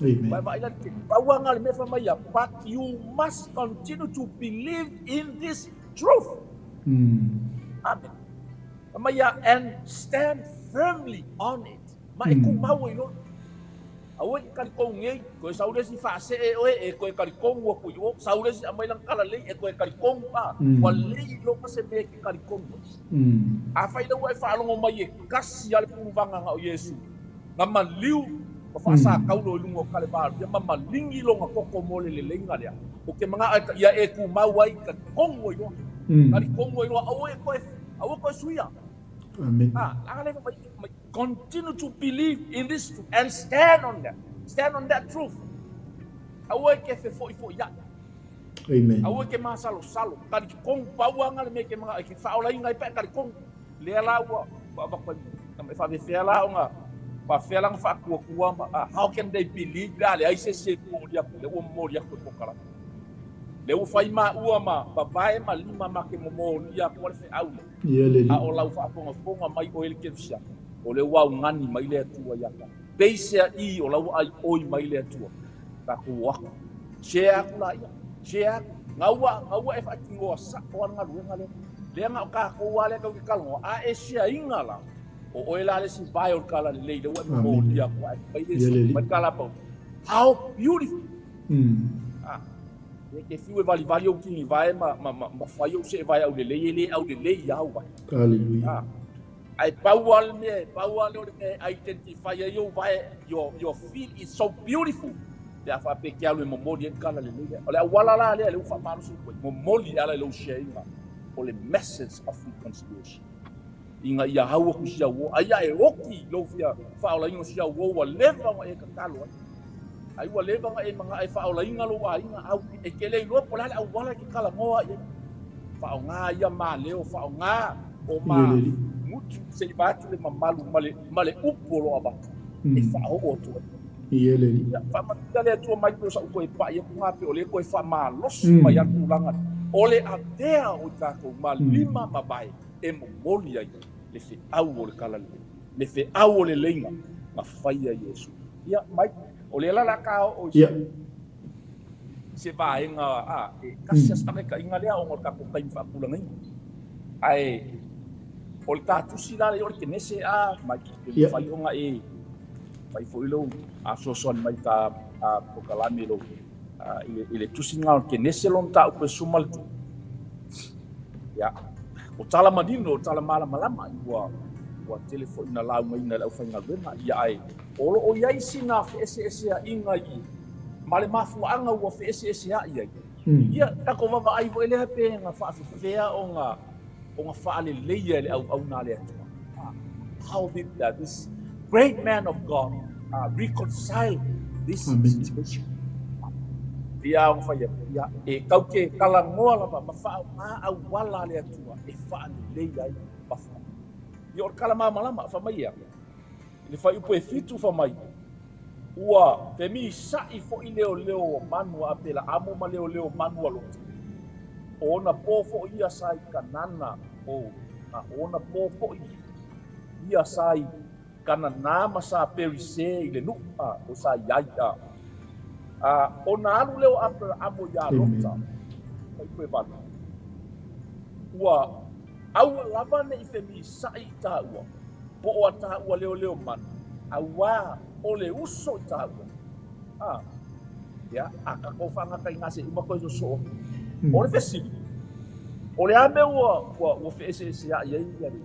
Amen. Vai vai la te pau lava le mea fai mai ia, but you must continue to believe in this truth. Amen. Fai mai ia, and stand firmly on it. Ma e tumau ai loa. Aua e talitonu nei, toe sau le isi faasee oe, e toe talitonu atu i o, sau le isi aumai lana talalelei, e toe talitonu, a, ua le iloga se mea e te talitonu ai. Afai la ua e faalogo mai e kasi lava le puluvaga na o Iesu, na maliu ma faasataulo i luga o Kalevaluia ma maligi lona toto mo le leleiga lea, ou te manao ia e tumau ai, talitonu ai loa. Talitonu ai loa, aua e toe, aua e toe suia. Amen. A, a le mai, mai, continue to believe in this truth and stand on that. Stand on that truth. Aua e ke fefoifoiaʻi. Amen. Aua e ke masalosalo. Talitonu pau lava le mea e ke manao e ke faaolaina ai pe a talitonu. Lea la ua ua avatu ai e faafefea la ona faafefea la ona faatuatua ma ah, how can they believe pe a leai se isi e momoli atu lea ua momoli atu e kokalama. Lea ua fai maua ma vavae ma lima ma ke momolia atu le feau lea. Ia le A o lau faafogafoga mai oe le kerisiano, o lea ua augani mai le Atua ia tatou. Peiseai o la ua aioi mai le Atua, tatou o atu. Share atu laia, share atu. Gaua, gaua e faatinoa sao a le galuega lea. Lea na o tatou lava lea tatou te talanoa, a e share ina la, o oe la le isi vae o le talalelei lea ua e momolia atu ae fai le isi, fai le tala a Paulo. How beautiful! Ah. E te fiu e valivali ou tinivae ma, ma, ma, ma fai ou seevae aulelei, e le aulelei lava ou vae. Hallelujah. Ah. Ae pau lava le mea, pau lava lea o le mea e identify ai ou vae, your feet is so beautiful. Pe a faapea e te alu e momoli ai le tala lelei lea. O le auala la lea, lea ua faamalosi atu ai, momoli e ala i lou share ina o le message of reconciliation. Ina ia au atu si au o, ai a e oti lou fia faaolaina o si au o ua leva ona e tatalo ai. Ai ua leva ona e manao e faaolaina lou aiga, au e te le iloa po o le a le auala e te talanoa i ai. Faaaoga ia maleo, faaaoga o ma gutu se i vaeatu le mamalu ma le, ma le upu o lo o avatu e faaoo atu ai. Ia, faamanuia le Atua mai pei o sa'u toe pa'i atu gā pei o lea toe faamalosi mai a le tulaga lea o le avea o i tatou ma lima ma vae e momoli ai le feau o le talalelei, le feau o le leiga na faia e Iesu. Ia, mai, o lea la o le a ta oo i se, se vaega a, e tasi lava se tamataiga lea ona o le tatou taimi faatulagaina. Ae o le ta tusi la lea o le Kenese a, mai, pe mafai ona e fai foi lou fesoasoani mai i ta polokalame i lou i le tusiga o le Kenese lona mataupu e 13. Ia, o tala manino, o tala malamalama, ua ua tele foi na laugaina e le aufaigaluega, ia ae o lo o i ai sina feeseeseaiga i ma le mafuaaga ua feeseeseai ai. Ia, tatou vaavaai foi lea pe na faafefea ona ona faaleleia e le auauna a le Atua. How did this great man of God reconcile this situation? Ia ona fai atu, ia, e tau te talanoa lava ma faaaoga auala a le Atua e faalelei ai mafuaaga. Ia o le tala malamalama, fai mai ia, i le fuaiupu e 7 fai mai, ua femisaʻi foi leoleo o manu a Apelaamo ma leoleo manu a Lota. O ona pō foi ia sa i Kanana, o, a o ona pō foi ia sa i Kanana ma sa Perise i le nuʻu, a, o sa i ai, a. A ona alu lea o Aperaamo iā Lota, fuaiupu e 8, ua aua lava ne i femisaʻi i tāua, po o a tāua leoleo manu, auā o le uso i tāua. A, ia, a tatou faagata i nā se uma toe sosoo atu. O le fesili, o le a mea ua, ua, ua feeseeseaʻi ai ia le,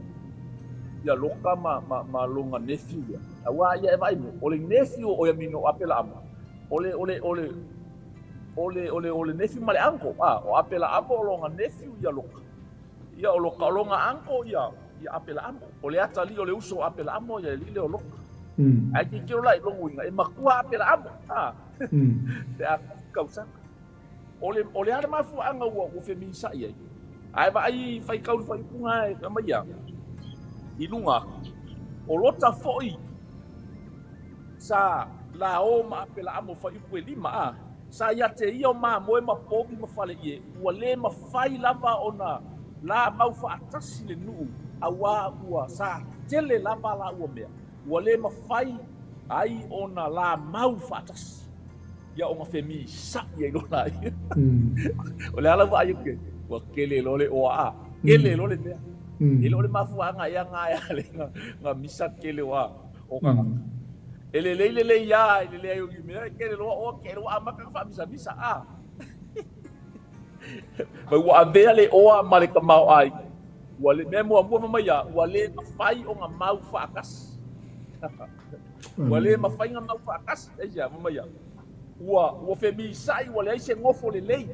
ia Lota ma, ma, ma lona nephew lea? Auā ia e vaai mai, o le nephew o ia mino o Apelaamo, o le, o le, o le, O le, o le, o le nephew ma le uncle. A, o Apelaamo o lona nephew ia Lota. Ia, o Lota o lona uncle ia, ia Apelaamo. O le atalii o le uso o Apelaamo ia le alii lea o Lota. Ae tilotilo la i lona uiga, e matua Apelaamo, a, pe a tausaga. O le, o le a le mafuaaga ua, ua femisa'i ai? Ae vaai faitau le faaiuga e aumai a i luga atu. O Lota foi sa lao ma Apelaamo fuaiupu e 5 a, sa ia te ia o mamoe ma povi ma faleie, ua le mafai lava ona la mau faatasi le nuu, auā ua sa tele lava la ua mea, ua le mafai ai ona la mau faatasi. Ia ona femisa'i ai loa laia. O le a lau vaai atu i ai? Ua tele loa le oa, tele loa le mea. E le o le mafuaaga ea na e ala ai na misa le tele o a o tagata. E lelei lelei lava i le leai o ni mea, e tele loa oa, tele ua amata ona faamisamisa a. Ma ua avea le oa ma le tamaoaiga. Ua le mea muamua fai mai a, ua le mafai ona mau faatasi. Ua le mafai ona mau faatasi. Aisea? Fai mai a, ua femisa'i, ua leai se nofo lelei.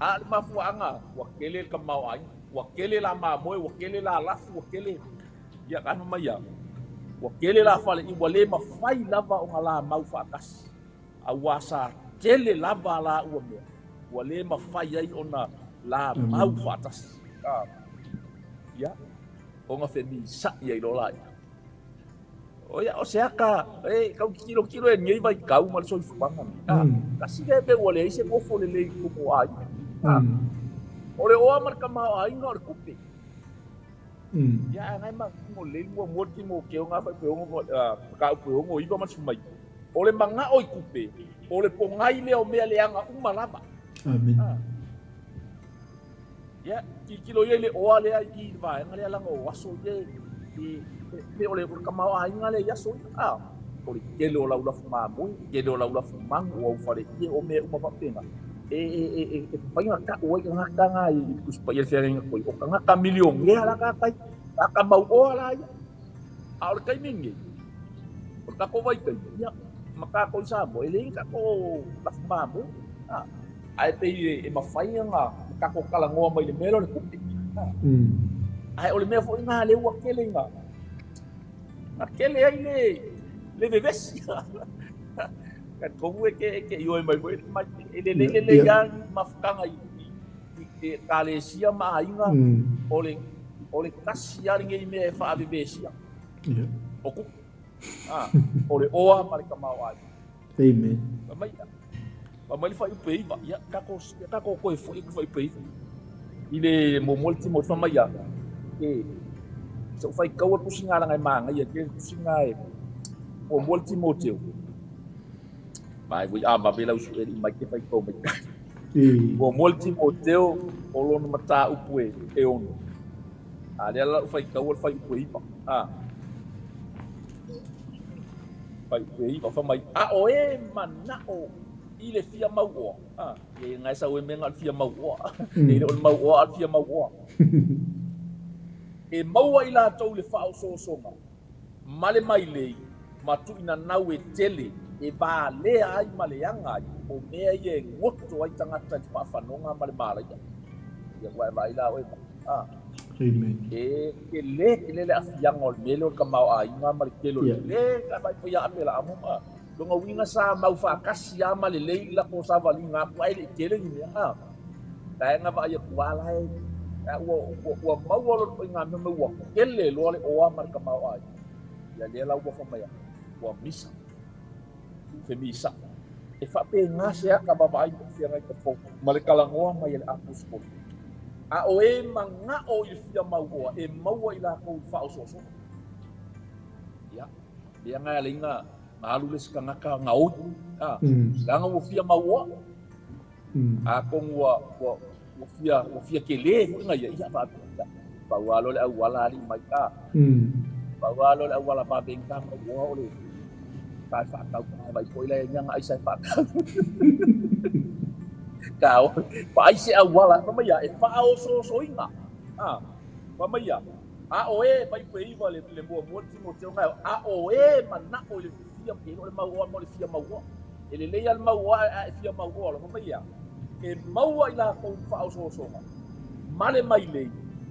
A o le mafuaaga, ua tele le tamaoaiga, ua tele la mamoe, ua tele la lafu, ua tele, ia fai mai a, ua tele la faleie, ua le mafai lava ona la mau faatasi. Auā sa tele lava la ua mea, ua le mafai ai ona la mau faatasi. Ia, ona femisa'i ai loa laia. O ia, o se aka, e tau tilotilo e lenei vaitau ma le soifuaga lenei. A, tasi lea mea ua leai se nofo lelei i totonu o aiga. A, o le oa ma le tamaoaiga o le tupe. Ia, ae na e manino lelei muamua le Timoteo na mataupu e 6, 9 ma le 19. O le manao i tupe, o le pogai lea o mea leaga uma lava. Amen. Ia, tilotilo ia i le oa lea i i le vaega lea leaga o aso ia e pei o le tamaoaiga lea i aso ia. A, o le tele o lau lafu mamoe, le tele o lau lafu manu, o au faleie, o mea uma faapena. E, e, e, e, e mafai ona tau ai tagata na i le Tusi Paia i le Feagaiga Toi, o tagata milionea la tagata ia, tagata mauoa la ia. A o le taimi lenei, o le tatou vaitaimi, ia, ma tatou i Samoa, e leai ni tatou lafu mamoe. A, ae pei e mafai ona tatou talanoa mai le mea lea o le tupe. Ae o le mea foi lena lea ua tele ina na tele ai le vevesi. Talitonu e te ioe mai foi e lelei lelei lava ni mafutaga i ekalesia ma aiga, o le tasi lava lenei mea e faavevesia. O tupe. O le oa ma le tamaoaiga. Amen. Fai mai, fai mai le fuaiupu e 9. Ia, tatou, ia tatou toe foi atu i le fuaiupu e 9. I le muamua le Timoti fai mai a, e, se i ou faitaua le tusiga leaga e manaia tele le tusiga e muamua le Timoteo. Mai voi a vave lau sue i mai te faitau mai. Muamua le Timoteo o lona mataupu e 6. A lea la lau faitaua le fuaiupu e 9. A. Fuaiupu e 9 fai mai, a o e manao i le fia mauoa. A, e ngai sau e mea na o le fia mauoa. E le o le mauoa a o le fia mauoa. E maua i latou le faaosoosoga ma le mailei ma tuuinanau e tele e valea ai ma leaga ai, o mea ia e goto ai tagata i le faafanoga ma le malaia. Ia ua e vaai la oe ma. A. Amen. E tele tele le aafiaga o le mea lea o le tamaoaiga ma le tele o le le ka vaai foi ia Apelaamo ma lona uiga sa mau faatasi lava ma lelei le latou savaliga atu ae le i tele ni mea. A. Vaega vaai atu a la e ua ua maua loa le ituaiga mea mai ua tele loa le oa ma le tamaoaiga. Ia lea la ua fai mai ua misa, femisa'i. E faapena se aka vaavaai i feagaiga fou ma le talanoa mai a le aposetolo. A o e manao i le fia mauoa, e maua i latou i le faaosoosoga. Ia, lea na ala ai na alu le isi tagata gaoi, a, leaga ua fia mauoa. Atonu ua fia tele foi na ia, ia faapea, pau lava lea o le auala alii mai, a. Pau lava lea o le auala vave ai ta mauoa o le ta e faatau, ta vaai foi la e i ai ni ana aisa e faatau. Ta o, vaai se auala, fai mai ia, e faaosoosoina, a, fai mai ia, a o e, mai pe iva le muamua le Timoteo, a o e manao i le fia, e le o le mauoa ma o le fia mauoa. E lelei lava le mauoa ae e fia mauoa loa. Fai mai ia, e maua i latou le faaosoosoga ma le mailei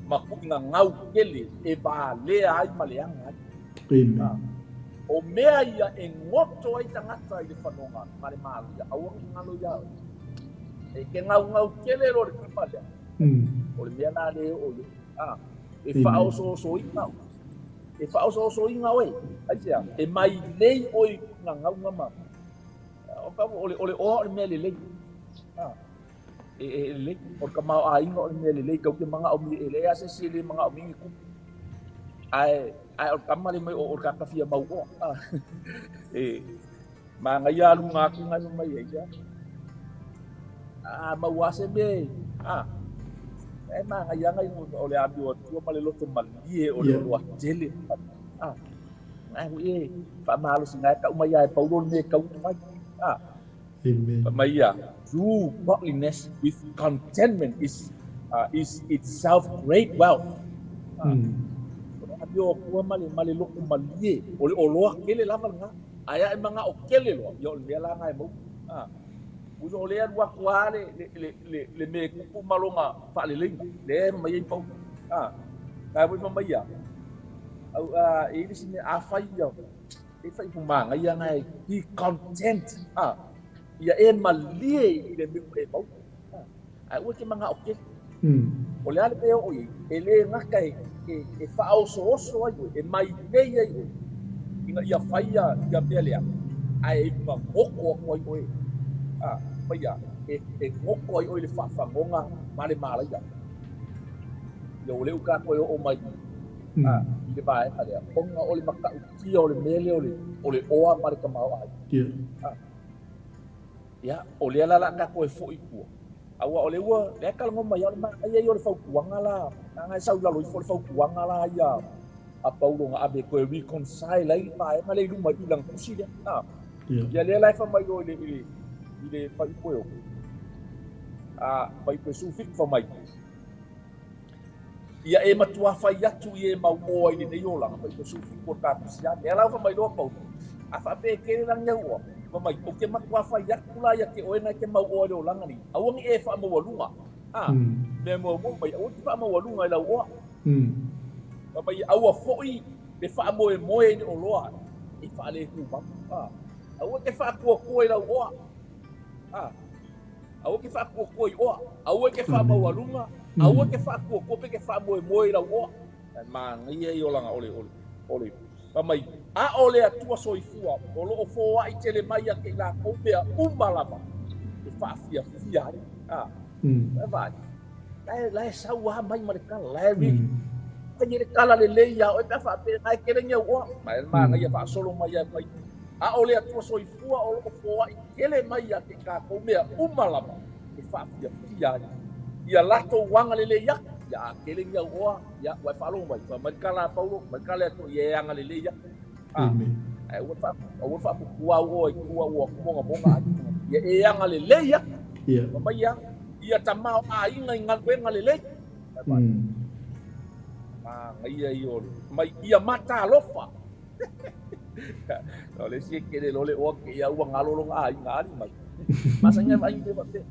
ma tuuina gau tele e valea ai ma leaga ai. Amen. O mea ia e goto ai tagata i le fanoga ma le malia, aua ne i galo ia oe. E te gaugau tele loa i le tama lea, o le mea la lea e oo i ai. E faaosoosoina E faaosoosoina oe, aisea? E mailei oe i tuuina gauga ma o le o le oa o le mea lelei. E e lelei, o le tamaoaiga o le mea lelei tatou te manaomia, e leai lava se isi e le manaomia ni tupe. Ae ae o le tama lea mai o le tagata fia mau oa. E manaia aluga atu na fai mai ai ia. A maua se mea a e manaia ngai o le amio atua ma le loto malie o le oloa tele. A ai e faamalosi ngai tau mai ia e Paulo le mea e tau fai. A Amen. Fai mai ia, true godliness with contentment is itself great wealth. O le amio atua ma le, ma le loto malie, o le oloa tele lava lena. Ae a e manao tele loa, ia o le mea la lena e maua. Uso o lea e alu atu lava le, le, le, le, le mea e tupu ma lona faaleleiga, lea e mai ai Paulo. Na foi fai mai ia, au, e i ai le isi mea, afai ia, e fai upu manaia na e be content, ia e malie i le mea ua e maua. Ae aua e te manao tele. O le a le mea e oo i ai, e le gata e faaosooso ai oe, e mailei ai oe, ina ia faia ia mea leaga, ae e goto atu ai oe. Fai ia, e goto ai oe i le faafagoga ma le malaia. Ia ua le uka atu e oo mai i le vaega lea, ona o le matautia o le mea lea o le oa ma le tamaoaiga. Ia, o lea la o le a tatou e foi i tua, aua o lea ua, lea e talanoa mai lava, o le manaia ia o le fautuaga la, leaga e sau i lalo ifo le fautuaga la ia a Paulo na ave e toe reconcile ai le vaega lea i luma i i lana tusi lea. Ia lea la e fai mai loa i le, i le, i le fuaiupu e 6, a, fuaiupu e 17 fai mai, Ia e matuā fai atu i e mau oa i lenei olaga, fuaiupu e 17 o le ta tusi lava. Lea la ua fai mai loa Paulo, a faapea e tele lani au oa, fai mai, ou te matuā fai atu la ia te oe na e te mau oa i le olaga nei, aua ne i e faamaualuga. A, mea muamua mai, aua e te faamaualuga i lau oa. Fai mai, aua foi le faamoemoe i le oloa e faaletumau. A, aua e te faatuatua i lau oa. A, Aua e te faatuatua i oa, aua e te faamaualuga, aua e te faatuatua pe te faamoemoe i lau oa. Ae manaia ia o lana, o le, o le, o le, fai mai, a o le Atua soifua o lo o foai tele mai ia te i latou mea uma lava e faafiafia ai. A, e vaai, la e, la e sau lava mai ma le tala, la e really, fai ai le tala lelei ia oe pe a faapea na e tele ni au oa. Ma e manaia faasolo mai ai mai, a o le Atua soifua o lo o foai Tele mai ia te tatou mea uma lava e faafiafia ai ia latou agalelei atu, ia a tele ni au oa, ia ua e faalogo mai, fai mai le tala a Paulo, mai le tala e Atua, ia e agalelei atu. A, ae aua le faa, aua le faaputua au oa i tua ua mogamoga ai. Ia e agalelei atu. Fai mai ia, ia tamaoaiga i galuega lelei. Fai mai. Manaia ia o le, mai ia matalofa. O le isi e kele loa le oa ke ia ua galo lona aiga ali mai. Masani ai vaai mea faapea.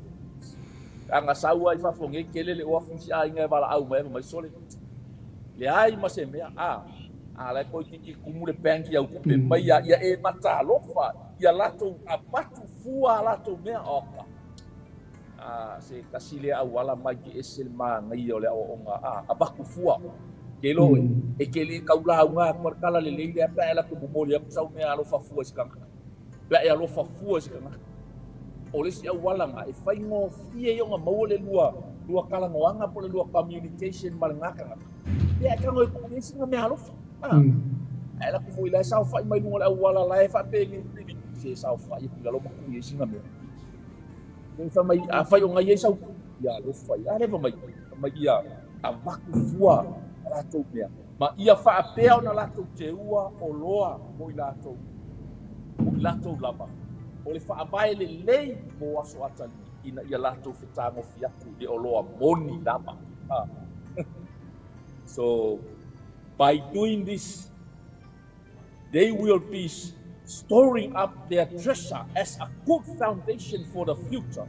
Ana sau lava i fafo nei kele le oa fusi aiga e valaau mai fai mai sole. Leai ma se mea a a la e toeitiiti tumu le bank i au tupe mai ia ia e matalofa ia latou avatu fua a latou mea oka. A, se tasi lea auala mai ke ese le manaia o le aoaoga a avatu fua. Ke iloa oe, e te le tau lauga atu a le tala lelei lea pe a e alu atu e momoli atu sau mea alofa fua i se tagata. Pe a e alofa fua i se tagata. O le isi auala na e faigofie ai ona maua le lua, lua talanoaga po o le lua communication ma lena tagata. Pe a e tago e tuu i ai sina mea alofa. A, ae alu atu foi la e saofai mai luga o le auala la e faapeni, se saofai atu i lalo ma tuu i ai sina mea. Fai mai, afai o nai ai sau, ia alofa ia. A lea fai mai, fai mai ia avatu fua a latou mea, ma ia faapea ona latou teua oloa mo i latou, mo i latou lava, o le faavae lelei mo aso atalii, ina ia latou fetagofi atu i le oloa moni lava. So, by doing this, they will be Storing up their treasure as a good foundation for the future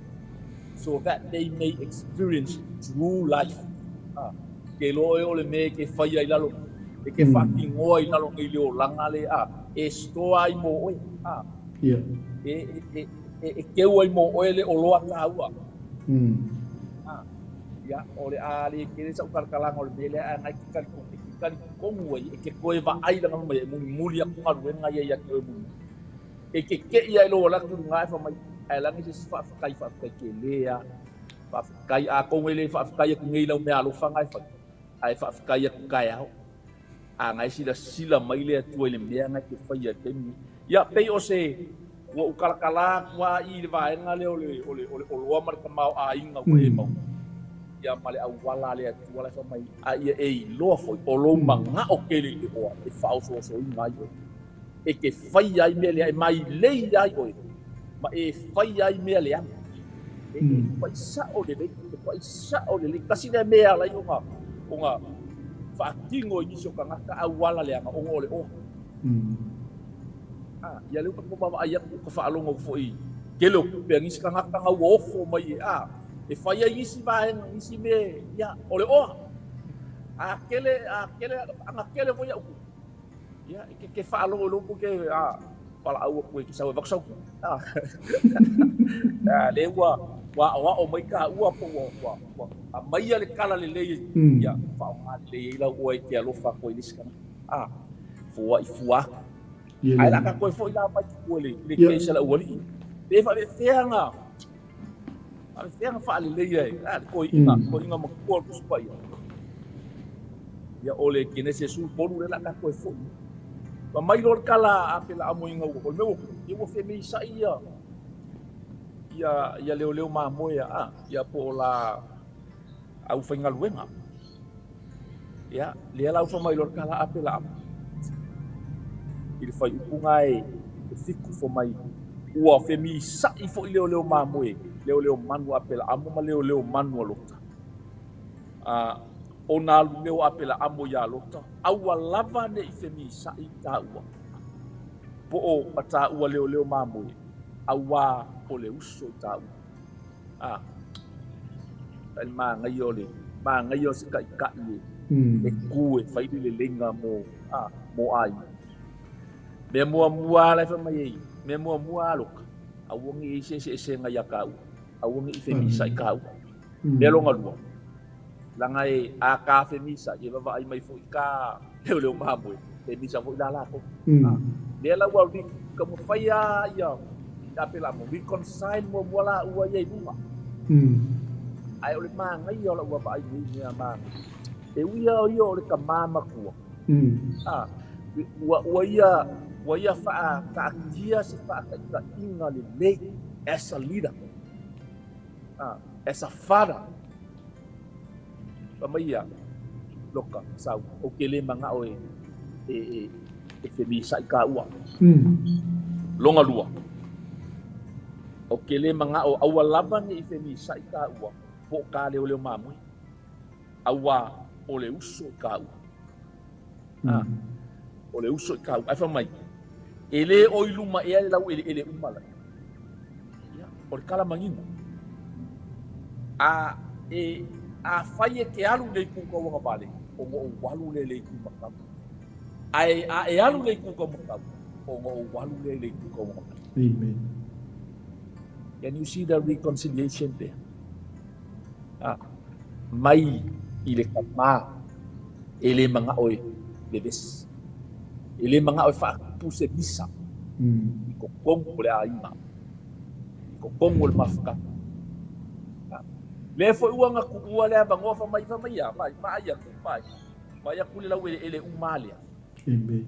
so that they may experience true life. Ah, ke loa e o le mea e ke faia i lalo, e ke faatinoa i lalo nei le olaga le, ah, e store ai mo oe, ah, e keu ai mo oe le oloa taua. Ah, ia, o le a le tele sa'u talakalaga o le mea lea, ae na e ke talitonu, e ke talitonu ai, e ke toe vaai lana mai e mulimuli atu galuega ia ia te oe mulimuli. E ke ke'i ai lou alu atu i luga ae fai mai, ae lagi se isi faafetai, faafetai tele lava. Faafetai, atonu e le faafetai atu nei i lau meaalofa na e fai, ae faafetai atu taeao. A na e silasila mai le Atua i le mea na e te faia i le taimi lenei. Ia, pei o se, ua ou talatala atu lava i i le vaega lea o le, o le, o le oloa ma le tamaoaiga ua e maua, ia ma le auala a le Atua la e fai mai, a ia e iloa foi o lou manao tele i le oa e faaosoosoina ai oe. E te faia ai mea leaga, e mailei ai oe, ma e faia ai mea leaga. E pai sa'o lelei, e pai sa'o lelei. Tasi lea mea e ala ai ona faatino i nisi o tagata auala leaga ona o le oa. Ah, ia lea ua tatou vaavaai atu ka faalogo foi tele o tupe a nisi tagata na ua ofo mai e, ah, e fai ai nisi vaega, nisi mea, ia, o le oa. A tele, a tele, ana tele foi a'u tupe, ia, e ke faalogo i lou ke, ah, valaau atu e ke sau e avatu sau tupe. Ah, ah, lea ua aoao mai taua po ua aumaia le tala lelei, ia, faaaoga lelei ai lau oa e te alofa atu ai i le isi tagata. Ah, foai fua atu. Ae o le a ka toe foi la mai tua i le case a le aualii. Pe faapefea na faaleleia e le toeaina, toeaina matua o le Tusi Paia. Ia, o le Kenese 13 lea o le a ka toe foi. Ma mai loa le tala a Apelaamo ina ua, o le mea ua tupu, ia ua femeisai ia leoleo mamoe a, ia po o la aufaigaluega. Ia, lea la ua fai mai loa le tala a Apelaamo i le fuaiupu na e 7, fai mai, ua femisa'i foi leoleo mamoe, leoleo manu a Apelaamo ma leoleo manu a Lota. Ona alu lea o Apelaamo iā Lota, aua lava ne i femisa'i tāua, po o a tāua leoleo mamoe, auā o le uso i tāua. Le manaia o le manaia o se taitai e ku e fai le leleiga mo mo aiga. Mea muamua la e fai mai ai, mea muamua a Loka, aua ne i i ai se eseesega iā tāua, aua ne i femisa'i tāua. Mea lona lua, leaga e a ka femisa'i, e vaavaai mai foi ka leoleo mamoe, femisa foi la latou. Lea la ua taumafai lava ia Apelamo reconcile muamua laua ia i luga. Ae o le manaia o lau vaavaai i nei mea manaia, e ui lava o ia o le tama matua, ua ia faataatia se faataitaiga lelei as a leader, as a father. Fai mai ia, Loka, sau, ou te le manao e femisa'i tāua. Lona lua, ou te le manao aua lava ne i femisa'i tāua po o ka leoleo mamoe, auā o le uso i tāua. O le uso i tāua. Ae fai mai, e le o i luma ea le laueleele uma lai. Ia, o le tala manino. A e afai e te alu i le itu tauagavale, ona ou alu lea i le itu matau. Ae a e alu i le itu taumatau, ona ou alu lea i le itu tauagavale. Amen. Can you see the reconciliation there? Ah, mai i le tama e le manao e vevesi, e le manao e faatupu se misa i totonu o le aiga, i totonu o le mafutaga. Lea foi ua na tuua le avanoa fai mai, fai mai ia, mai, vaai atu, vaai, vaai atu le laueleele uma lea. Amen.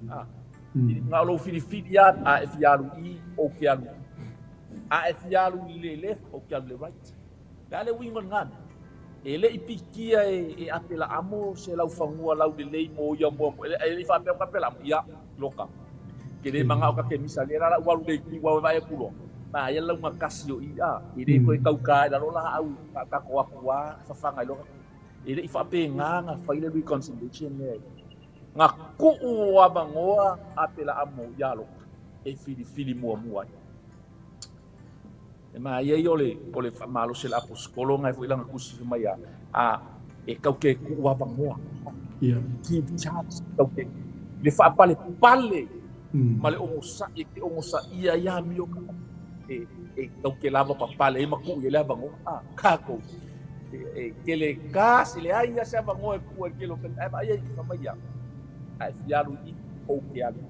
Na o lou filifili lava, a e fia alu i, ou te alu i. A e fia alu i le left, ou te alu i le right. O le a le uiga o lena mea? E le i pikia e Apelaamo se laufanua laulelei mo ia muamua. E le i faapea atu Apelaamo, ia, Loka, ke le manao ka ke misa lea la lau alu le itu au e vaai atu loa. Aia le laugatasi o i, a, e le toe tauta ai lalo laau a tatou atu a fafaga ai loa. E le i faapena na fai le reconciliation lea. Na tuu avanoa Apelaamo iā Loka. e filifili muamua ai. E manaia ia o le o le faamalosi a le aposetolo na e foi lana tusi fai mai a a e tau te tuu avanoa. Yeah. Give chance tau te le faapalepale ma le onosai e te onosaia ai amio e e tau te lava papale ai ma tuu i ai le avanoa. A tatou e e tele kasi leai lava se avanoa e tuu ai i le tele o taimi ae vaai ai fai mai a a e fia alu i i ou te alu.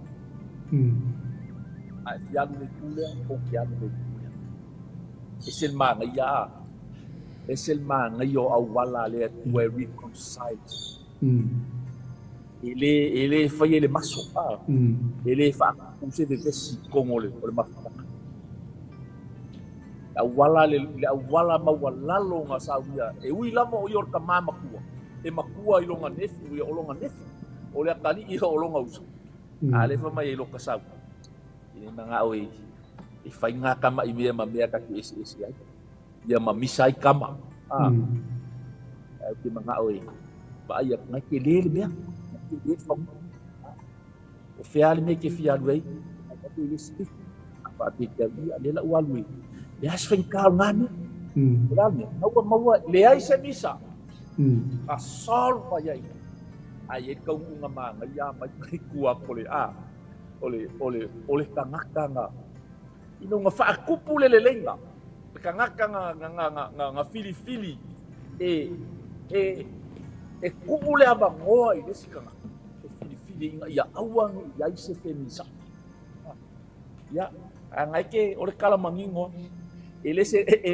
A e fia alu i le itu lea, ou te alu i le itu lea. Ese le manaia a, ese le manaia o auala a le Atua e reconcile. E le, e le faia i le maso, a, e le faatupu se vevesi i totonu o le, o le mafutaga. Le auala, le, le auala maualalo na saunia, e ui lava o ia o le tama matua, e matua i lona nefu, ia o lona nefu, o le atalii ia o lona uso. A lea fai mai ai loka sau, e le manao e, e fai ngā tama i mea ma mea ta te eseese ai. Ia ma misa ai tama. A, ae ou te manao e vaai atu, ngai tele le mea, ngai tele le fanua. O fea le mea e te fia alu ai, ngai te le isi. A faapea te au, ia, lea la ua alu e, leai se faigata o lena mea. O le a le mea? Na ua maua, leai se misa. A solve mai ai. Ae i ai le taunuuga manaia mai mai tua atu o le a o le o le o le tagata na ina ua faatupu le leleiga le tagata na na na na na filifili e e e tuu le avanoa i le isi tagata e filifili ina ia aua ne i ai se femisaʻi. Ia, a ngai ke o le kala manino e le se e, e,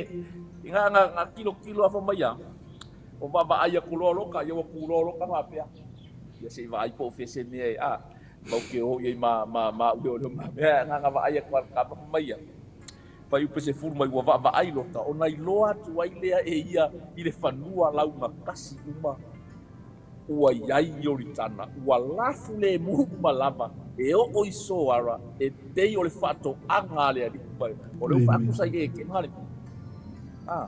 nga nga nga kilokilo afa mai a O vaavaai aku loa loka, ia ua ku loa loka faapea. Ia se i vaai po o fea se mea e, a, mau ke o i ai ma, ma, ma ule o leo ma mea, nga nga vaai aku a ka mai ia. Fuaiupe 10 mai ua vaavaai Lota, ona iloa atu ai lea e ia i le fanua laugatasi uma ua i ai Ioritana, ua lafu lemu uma lava e oo i Soara, e pei o le faatoaga a le alii. O lea ua faatusa i Etena le mea. A,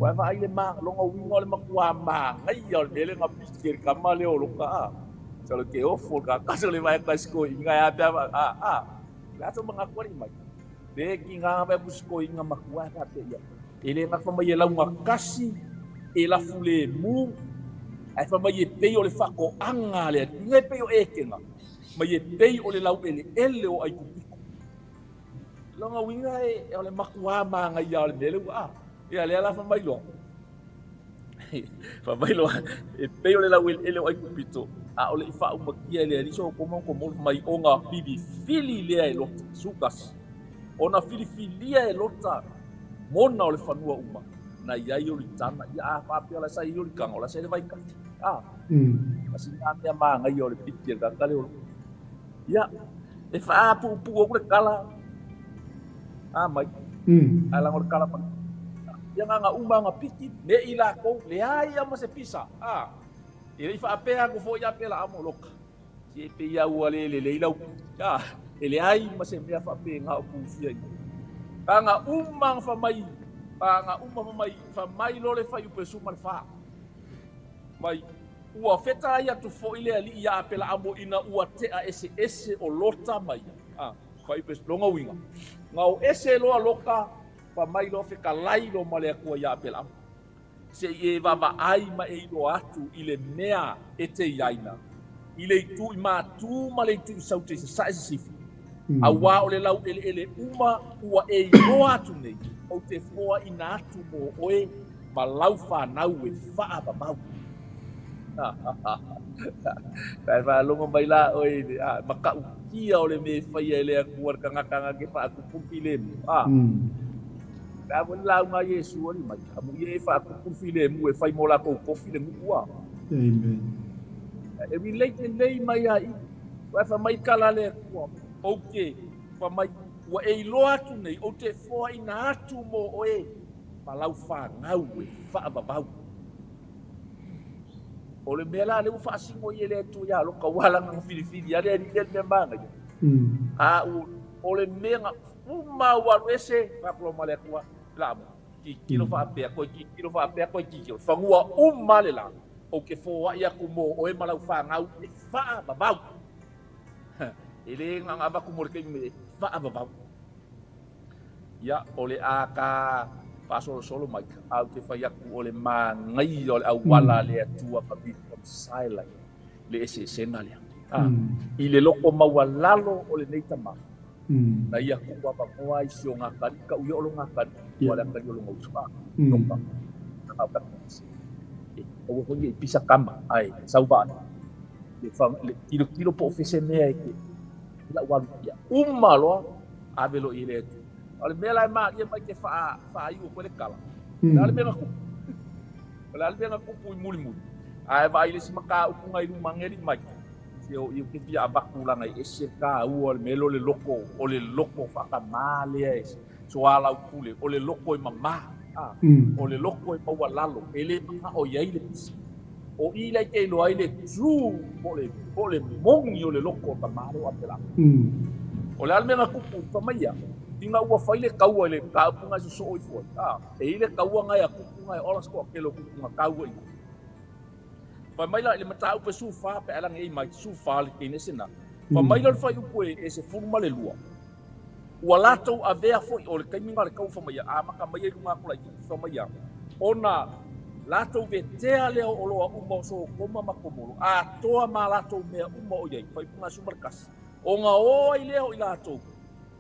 ua e vaai i le ma, lona uiga o le matua manaia o le mea lea na piki e le tama lea o Lota, a. Masalo ke ofo le kakasa o le vae atu ai si toeaina e a pe a, a, a. O le a sou manatu alii mai? Le tiga vae atu si toeaina matua e faapea ia. E le nafa mai e laugatasi, e lafu lemu, ae fai mai e pei o le faatoaga a le Alii. Ina e pei o Etena, mai e pei o le laueleele o Aikupito. Lona uiga e, o le matua manaia o le mea lea ua a. Ia lea la fai mai loa. Fai mai loa, e pei o le laueleele o Aikupito, a o le i faaumatia e le Alii Sotomo ma Gomora mai ona filifili lea e Lota, 11. Ona filifilia e Lota mona o le fanua uma, na i ai Ioritana. Ia a faapea o la e sa i ai Ioritana, o la e sa i ai le vaitafe. A, kasi ngā mea manaia o le piki e le tagata lea o Lota. Ia, e faapuupuu atu le tala, a mai, ae leaga o le tala mai. Ia na ona uma ona piki, me i latou, leai lava ma se pisa. A, e le i faapea atu foi ia Apelahamo, Loka, se pei lava ua le lelei lau piki. A, e leai ma se mea faapena o pusia i ai. Na ona uma ona fai mai, na ona uma fai mai, fai mai loa le fuaiupu e 14. Mai, ua fetalai atu foi le Alii iā Apelaamo ina ua tea eseese o Lota ma ia. A, fuaiupu e, lona uiga, na o ese loa Lota, fai mai loa fetalai loa ma le Atua iā Apelaamo, se i e vaavaai ma e iloa atu i le mea e te iaina, i le itu i matū ma le itu i saute i sasae sisifo, auā o le laueleele uma ua e iloa atu nei, ou te foaina atu mō oe ma lau fanau e faavavau. Kai faalogo mai la oe i le a, matautia o le mea e faia e le Atua le tagata na ke faatupu le filemu. A, pe a foi le lauga a Iesu alii mai, amuia e faatupu le filemu e fai mo latou tofi le nuu a. Amen. E relate lelei mai a i. Ua fai mai tala a le Atua, ou te fai mai, ua e iloa atu nei, ou te foaina atu mo oe ma lau fanau e faavavau. O le mea la lea ua faasino ai e le Atua ia Lota, ua lana na filifili a le alii lea le mea manaia. A ua, o le mea na uma ua alu ese, fai atu loa ma le Atua, la mo, tilotilo faapea, toe tilotilo faapea, toe tilotilo, fanua uma le la, ou te foai atu mo oe ma lau fanau e faavavau. E le na ona avatu mo le taimi e faavavau. Ia, o le a ka faasolosolo mai, ae ou te fai atu o le manaia o le auala a le Atua ma reconcile ai le eseesega lea. I le loto maualalo o lenei tama, na ia tuu avanoa ai si ona atalii, tau ia o lona atalii, ua le atalii o lona uso, Loka, aua foi ne i pisa tama, ae sau vaai, le tilotilo po o fea se mea e te lau alu ia uma loa ave loa i ai le Atua. O le mea la e malie mai te faaiu atu ai le tala, o le a le mea na tupu? O le a le mea na tupu i mulimuli? Ae vaai le isi mataupu na i luma ane alii mai, se o i ou te fia avatu leaga e ese le taua o le mea lea o le loto, o le loto faatamā lea e soalaupule, o le loto e mamā, o le loto e maualalo, e le manao i ai le pisa. O i lea e te iloa ai le true po o le moni o le loto o tamā lea o Apelama. O le a le mea na tupu fai mai ia, ina ua fai le taua i le mataupu na e sosoo ifo ai, e i ai le taua na e a tupu na e ola se toatele o tupu na taua i ina. Fai mai la i le mataupu e 14 pe a lagi ai mai, 14 le Kenese na. Fai mai la le fuaiupu e 12, ua latou avea foi, o le taimi na o le taua fai mai ia, amata mai ai luga atu laitiiti fai mai ia, ona latou vetea lea o oloa uma o Sotoma ma Komoro, atoa ma latou mea uma o i ai, fuaiupu 11, ona o ai lea o i latou,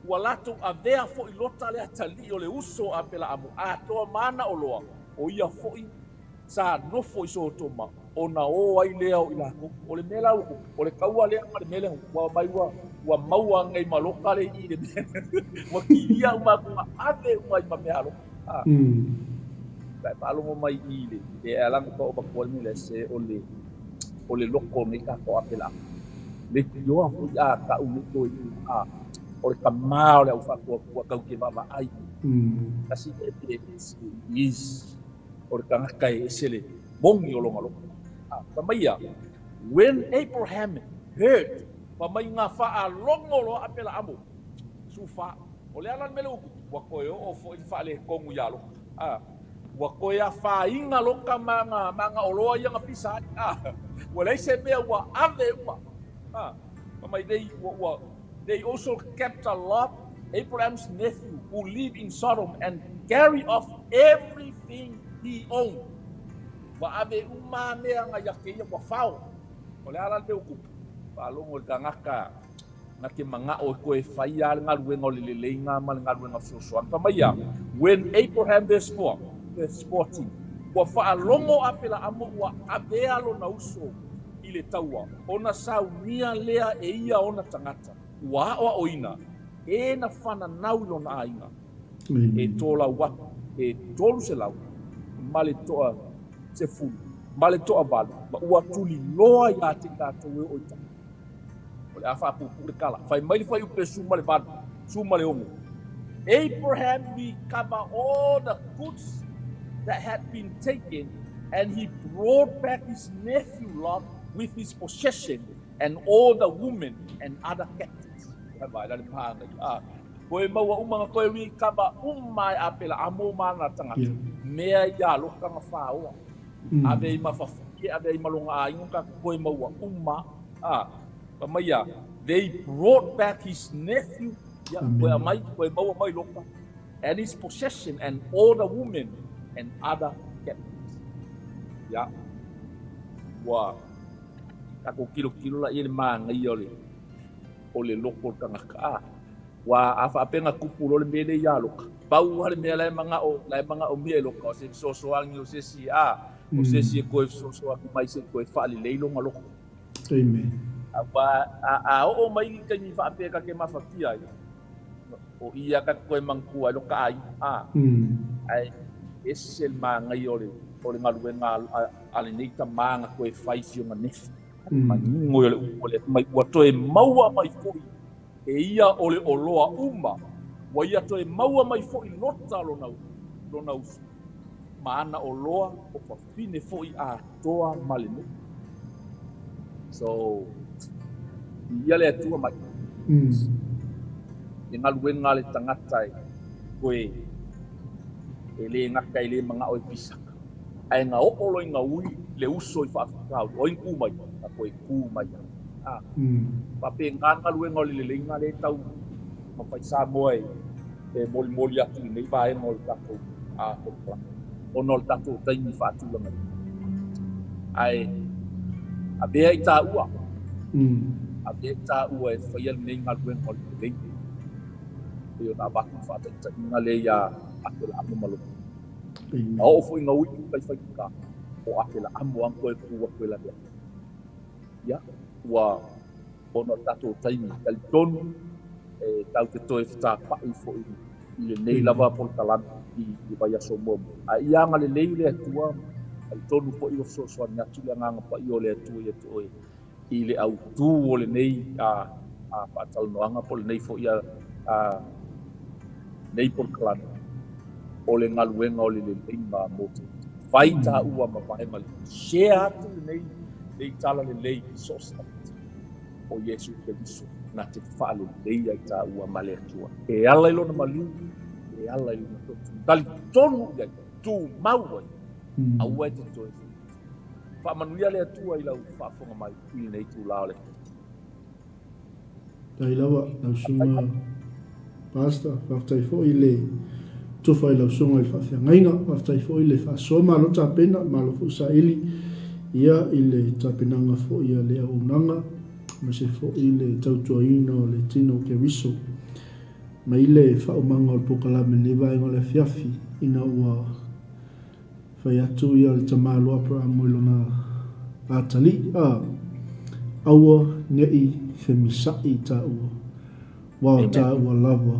ua latou avea foi Lota le atalii o le uso a Apelaamo, atoa ma ana oloa, o ia foi sa nofo i Sotoma, ona o ai lea o i latou. O le mea la ua tupu, o le taua lea ma le mea lea ua mai ua maua nei ma Lota le i le mea. Ua kilia uma atu ma ave uma i ma mea a Lota. Ka e faalogo mai i le e alanga pa o matua le mea se o le o le loko nei tatou Apelaamo. Le tioa foi a ka'u nei toe a o le tamā o le au faatuatua tau te vaavaai. Kasi e is o le tagata e ese le moni o lona loto. Fai mai ia, when Abraham heard, fai mai na faalogo loa Apelaamo, 14, o le a la le mea lea ua tupu? Ua toe oo foi le faaletonu ia Lota. Ua toe afaina Lota ma ana oloa ia na pisa ai. Ua leai se mea ua ave uma. Fai mai, they also kept a Lot, Abraham's nephew, who lived in Sodom, and carry off everything he owned. Ua ave uma mea na ia te ia ua fao. O le a la le mea ua tupu? Faalogo le tagata na te manao e toe fai lava le galuega o le leleiga ma le galuega fesoasoani. Fai mai ia, when Abraham, verse 4, verse 14, ua faalogo Apelaamo ua avea lona uso i le taua, ona saunia lea e ia ona tagata, ua aoaoina e na fananau i lona aiga, e tolau atu e 300 ma le toa-10 ma le toa-8, ma ua tuliloa ia te i latou e oo i tai. O le a faapuupuu le tala. Fai mai le fuaiupu e 18, 16. Abraham recover all the goods that had been taken, and he brought back his nephew Lot with his possession and all the women and other captives. Hai vai la le pāngai. Koe maua uma nga koe recover uma e Apelaamo ma ana tagata. Mea ia Lota na whaoa. Ave i mawhawhai, ave i malonga aiga ka koe maua uma. Fai mai ia, they brought back his nephew, ia, koe amai, koe maua mai Lota, and his possession and all the women and other captives. Ia, ua tatou tilotilo la i le manaia o le loto o le tagata. Ua a faapea na tupu loa le mea lea ia Lota, pau lava le mea la e manaomia e Lota, o se fesoasoani o se isi, o se isi e toe fesoasoani mai se i toe faalelei lona loto. Amen. Aua a oo mai le taimi faapea ta te mafatia ai, o ia ta te toe manatua ai lota aiga. Ae ese le manaia o le galuega a lenei tamā na toe fai si ona nefi. Manino i o le upu o le mai, ua toe maua mai foi e ia o le oloa uma, ua ia toe maua mai foi Lota lona uso, ma ana oloa o fafine foi atoa ma le nuu. So, ia le Atua mai. E galuega le tagata e koe e le gata e le manao e pisa. Ae na oo loa ina ui le uso i faafitauli, o ai na tu mai? Na toe tu mai. A faapena le galuega o le leleiga lea e tau mafai Samoa e molimoli atu i lenei vaega o le tatou polokalame ona o le tatou taimi faatulagaina. Ae avea i taua, avea i taua e faia lenei galuega o le leleiga. E pei ona avatu le faataitaiga lea ia Apelaamo ma Loto. A oo foi ina ui i tai faigata, o Apelaamo lava na toe tu atu e laveai. Ia, ua ona o le tatou taimi, talitonu e tatou te toe fetapai foi i lenei lava polokalame i le vaiaso muamua. Ae ia agalelei le Atua, talitonu foi ua fesoasoani atu le Agaga Paia o le Atua ia te oe i le autu o lenei faatalanoaga po o lenei foi nei polokalame o le galuega o le leleiga mo te fai taua ma vaega le share atu lenei nei tala lelei i so o se tagata o Iesu Keriso na te faalelei ai taua ma le Atua e ala i lona maliu e ala i lona toto. Talitonu i ai, tumau ai, aua e te toe Faamanuia le Atua i lau faafofoga mai i lenei itula o le afiafi. Faafetai lava lau susuga Pastor, faafetai foi le tofa i lau susuga i le faafeagaiga, faafetai foi le faasoa, malo tapena, malo foi saili ia i le tapenaga foi a le auaunaga, aemaise foi le tautuaina o le tino o Keriso mai le faaumaga o le polokalame i lenei vaega o le afiafi ina ua Fai atu ia le tamaloa Aperamo i lona atalii, a, aua neʻi femisaʻi taua, ua o taua lava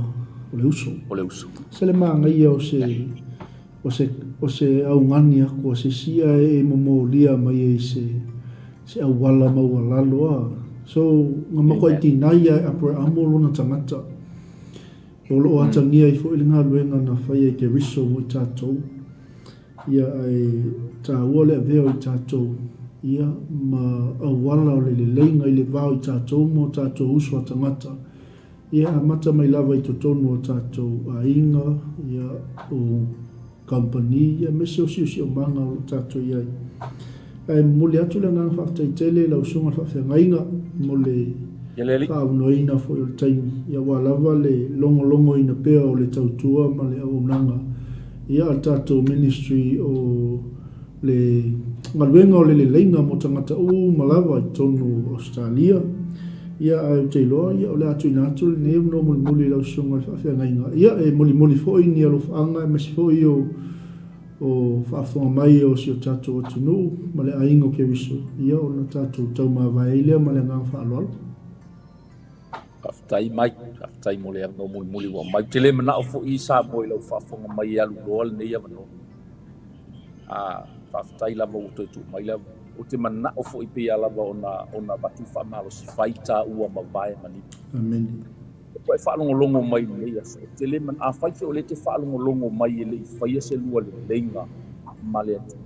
o le uso. O le uso. Se le manaia o se, o se, o se augani aku a se isi ae e momolia mai ai se, se auala maualalo, a. So, nga makuai tinai ia e Aperamo lona tagata. O lo o atagia ai foi le galuega na faia i Keriso mo i tatou, ia ae taua le avea o i tatou, ia ma auala o le leleiga i le va o i tatou ma o tatou uso a tagata, ia amata mai lava i totonu o tatou aiga, ia o kamupani, ia aemaise o siosiomaga o lo o tatou i ai. Ae momoli atu le agaga faafetai tele i lau Susuga i le Faafeagaiga mo le faaaunoaina foi o le taimi, ia aua lava le logologoina pea o le tautua ma le auaunaga ia a le tatou ministry o le galuega o le leleiga mo tagata uma lava i totonu o Ausetalia. Ia ae ou te iloa ia o le a tuuina atu lenei avanoa mulimuli i lau Susuga i le Faafeagaiga. Ia e molimoli foi ni alofaaga aemaise foi o o faafofoga mai o si o tatou atunuu ma le aiga o Keriso, ia ona tatou taumavae ai lea ma le agaga faaaloalo. Faafetai Mike, faafetai mo le avanoa mulimuli ua aumai. Ou te le manao foi Samoa i lau faafofoga mai e alu loa lenei avanoa. A faafetai lava ua toe tuu mai le avanoa. Ou te manao foi pei lava ona ona avatu faamalosi fai taua ma vae ma lima. Amene. Ua e faalogologo mai i lenei aso. Ou te le man... Afai foi o lea e te faalogologo mai e le i faia se lua leleiga ma le Atua,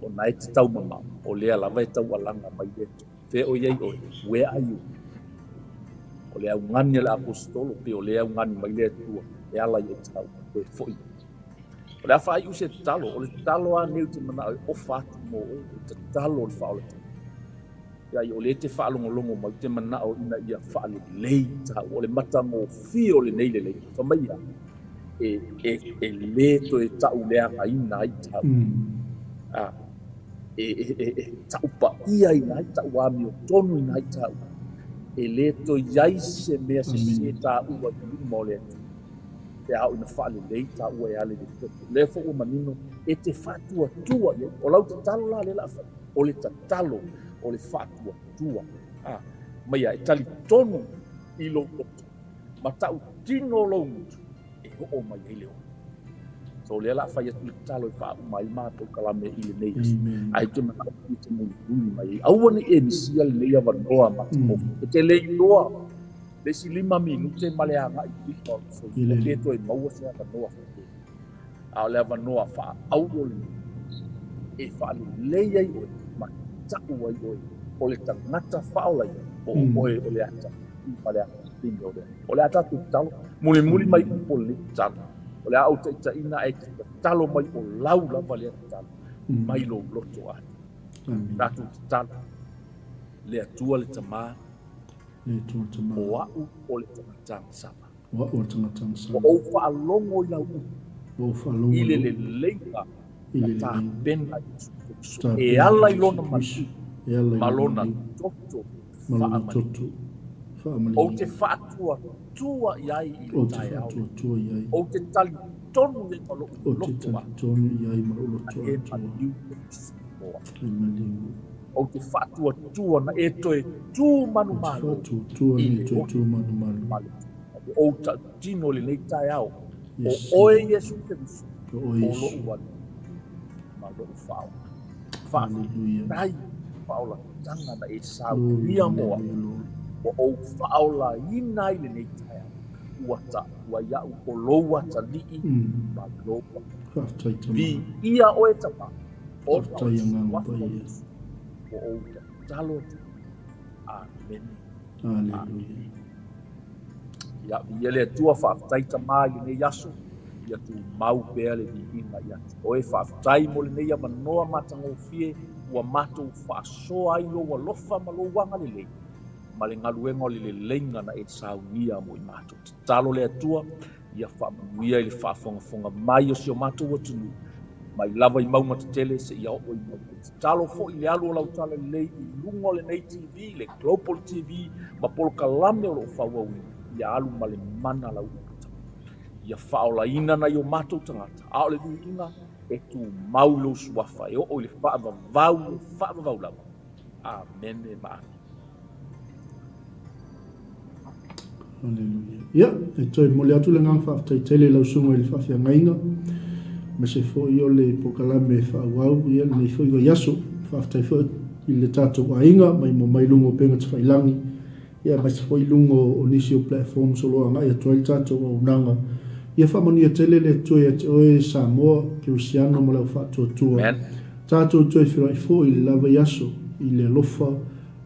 o na e te taumamao, o lea lava e taualaga mai le Atua. Fea o i ai oe? Where are you? O le augani a le Aposetolo, pei o lea e augani mai le Atua e ala i Etau, toe foi mai. O le a faaiu se tatalo, o le tatalo lava lenei ou te manao e ofa atu mo oe, o le tatalo o le faaolatanga. Leai, o lea e te faalogologo mai, ou te manao ina ia faalelei taua, o le matagofie o lenei lelei. Fai mai ia, e, e, e le toe tauleagaina ai taua. A, e, e, e, e taupaiaina ai, tauamiotonuina ai taua. E le toe i ai se mea sese taua i luma o le Atua. Pe a oo ina faalelei taua e ala i le toto. O lea foi ua manino, e te faatuatua i ai. O lau tatalo la lea o le a fai, o le tatalo o le faatuatua a mai a e talitonu i lou loto ma tautino lou gutu e oo mai ai le ola. So o lea la a fai atu le tatalo e faauma ai matou kalame i lenei aso. Ae ou te manao e te mulimuli mai ai. Aua ne i e misia lenei avanoa matagofie. E te le iloa le isi 5 minute ma le agai i luma o le soifua pe toe maua se avanoa faapena. A o le avanoa faaauro lenei e faalelei ai oe ma tau ai oe o le tagata faaolaina po o oe o le ata ma le afafine o le Atua. O le a tatou tatalo, mulimuli mai upu o lenei tatalo. O le a ou taitaiina ae te tatalo mai o lau lava lea tatalo mai lou loto atoa. Tatou tatalo. Le Atua le Tama. Le Atua le Tama. O a'u o le tagata agasala. O a'u o le tagata agasala. Ua ou faalogo i lau upu. Ua ou faalogo i le leleiga na tapena i Iesu Keriso e ala i lona maliu ma lona toto faamalie. Ou te faatuatua i ai i le taeao lenei. Ou te talitonu i ai ma lo'u loto atoa. Na e maliu Keriso mo a'u. Ou te faatuatua na e toe tu manumalo i le oe ma le Ua ou tautino i lenei taeao, o oe Iesu Keriso, o lo'u Alii ma lo'u Faaola. Faafetai i le faaolataga na e saunia mo a'u, ua ou faaolaina ai lenei taeao, ua ta'u ai a'u o lou atalii ma lou Alii. Viia oe Tama, ona o le suafa o Iesu, ua ou tatalo atu ai. Amene. Aleluia. Ia, viia le Atua, faafetai Tama i lenei aso, ia tumau pea le viiga ia te Oe. Faafetai mo lenei avanoa matagofie ua matou faasoa ai Lou alofa ma Lou agalelei ma le galuega o le leleiga na e saunia mo i matou. Tatalo le Atua, Ia faamanuia i le faafogafoga mai o si o matou atunuu, mai lava i mauga tetele seia oo i mauga iti. Tatalo foi i le alu o lau talalelei i luga o lenei TV, le Global TV, ma polokalame o lo o faaauauina, ia alu ma le mana lau upu tama. Ia faaolaina nai o matou tagata, a o le viiga e tumau i lou suafa e oo i le faavavau le faavavau lava. Amene ma amene. Haleluia. Ia, e toe momoli atu le agaga faafetai tele i lau susuga i le faafeagaiga, aemaise foi o le polokalame faaauau ia lenei foi vaiaso. Faafetai foi i le tatou aiga mai mo mai luga o upega tafailagi, ia aemaise foi i luga o nisi o platforms o lo o agai atu ai le tatou auaunaga. Ia faamanuia tele le Atua ia te oe Samoa, Kerisiano ma le au faatuatua. Amen. Tatou toe feiloai foi i le la vaiaso i le alofa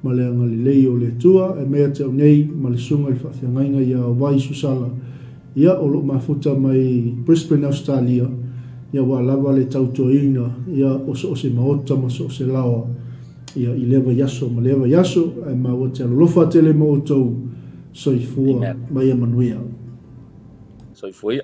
ma le agalelei o le Atua, e mea te au nei ma le Susuga i le Faafeagaiga ia Vai Susala, ia o lo o mafuta mai Brisbane, Ausetalia, ia ua lava le tautuaina ia o so o se maota ma so o se laoa ia i lea vaiaso ma lea vaiaso, ae maua te alolofa tele ma outou. Soifua Amen. ma ia manuia. Soifua ia.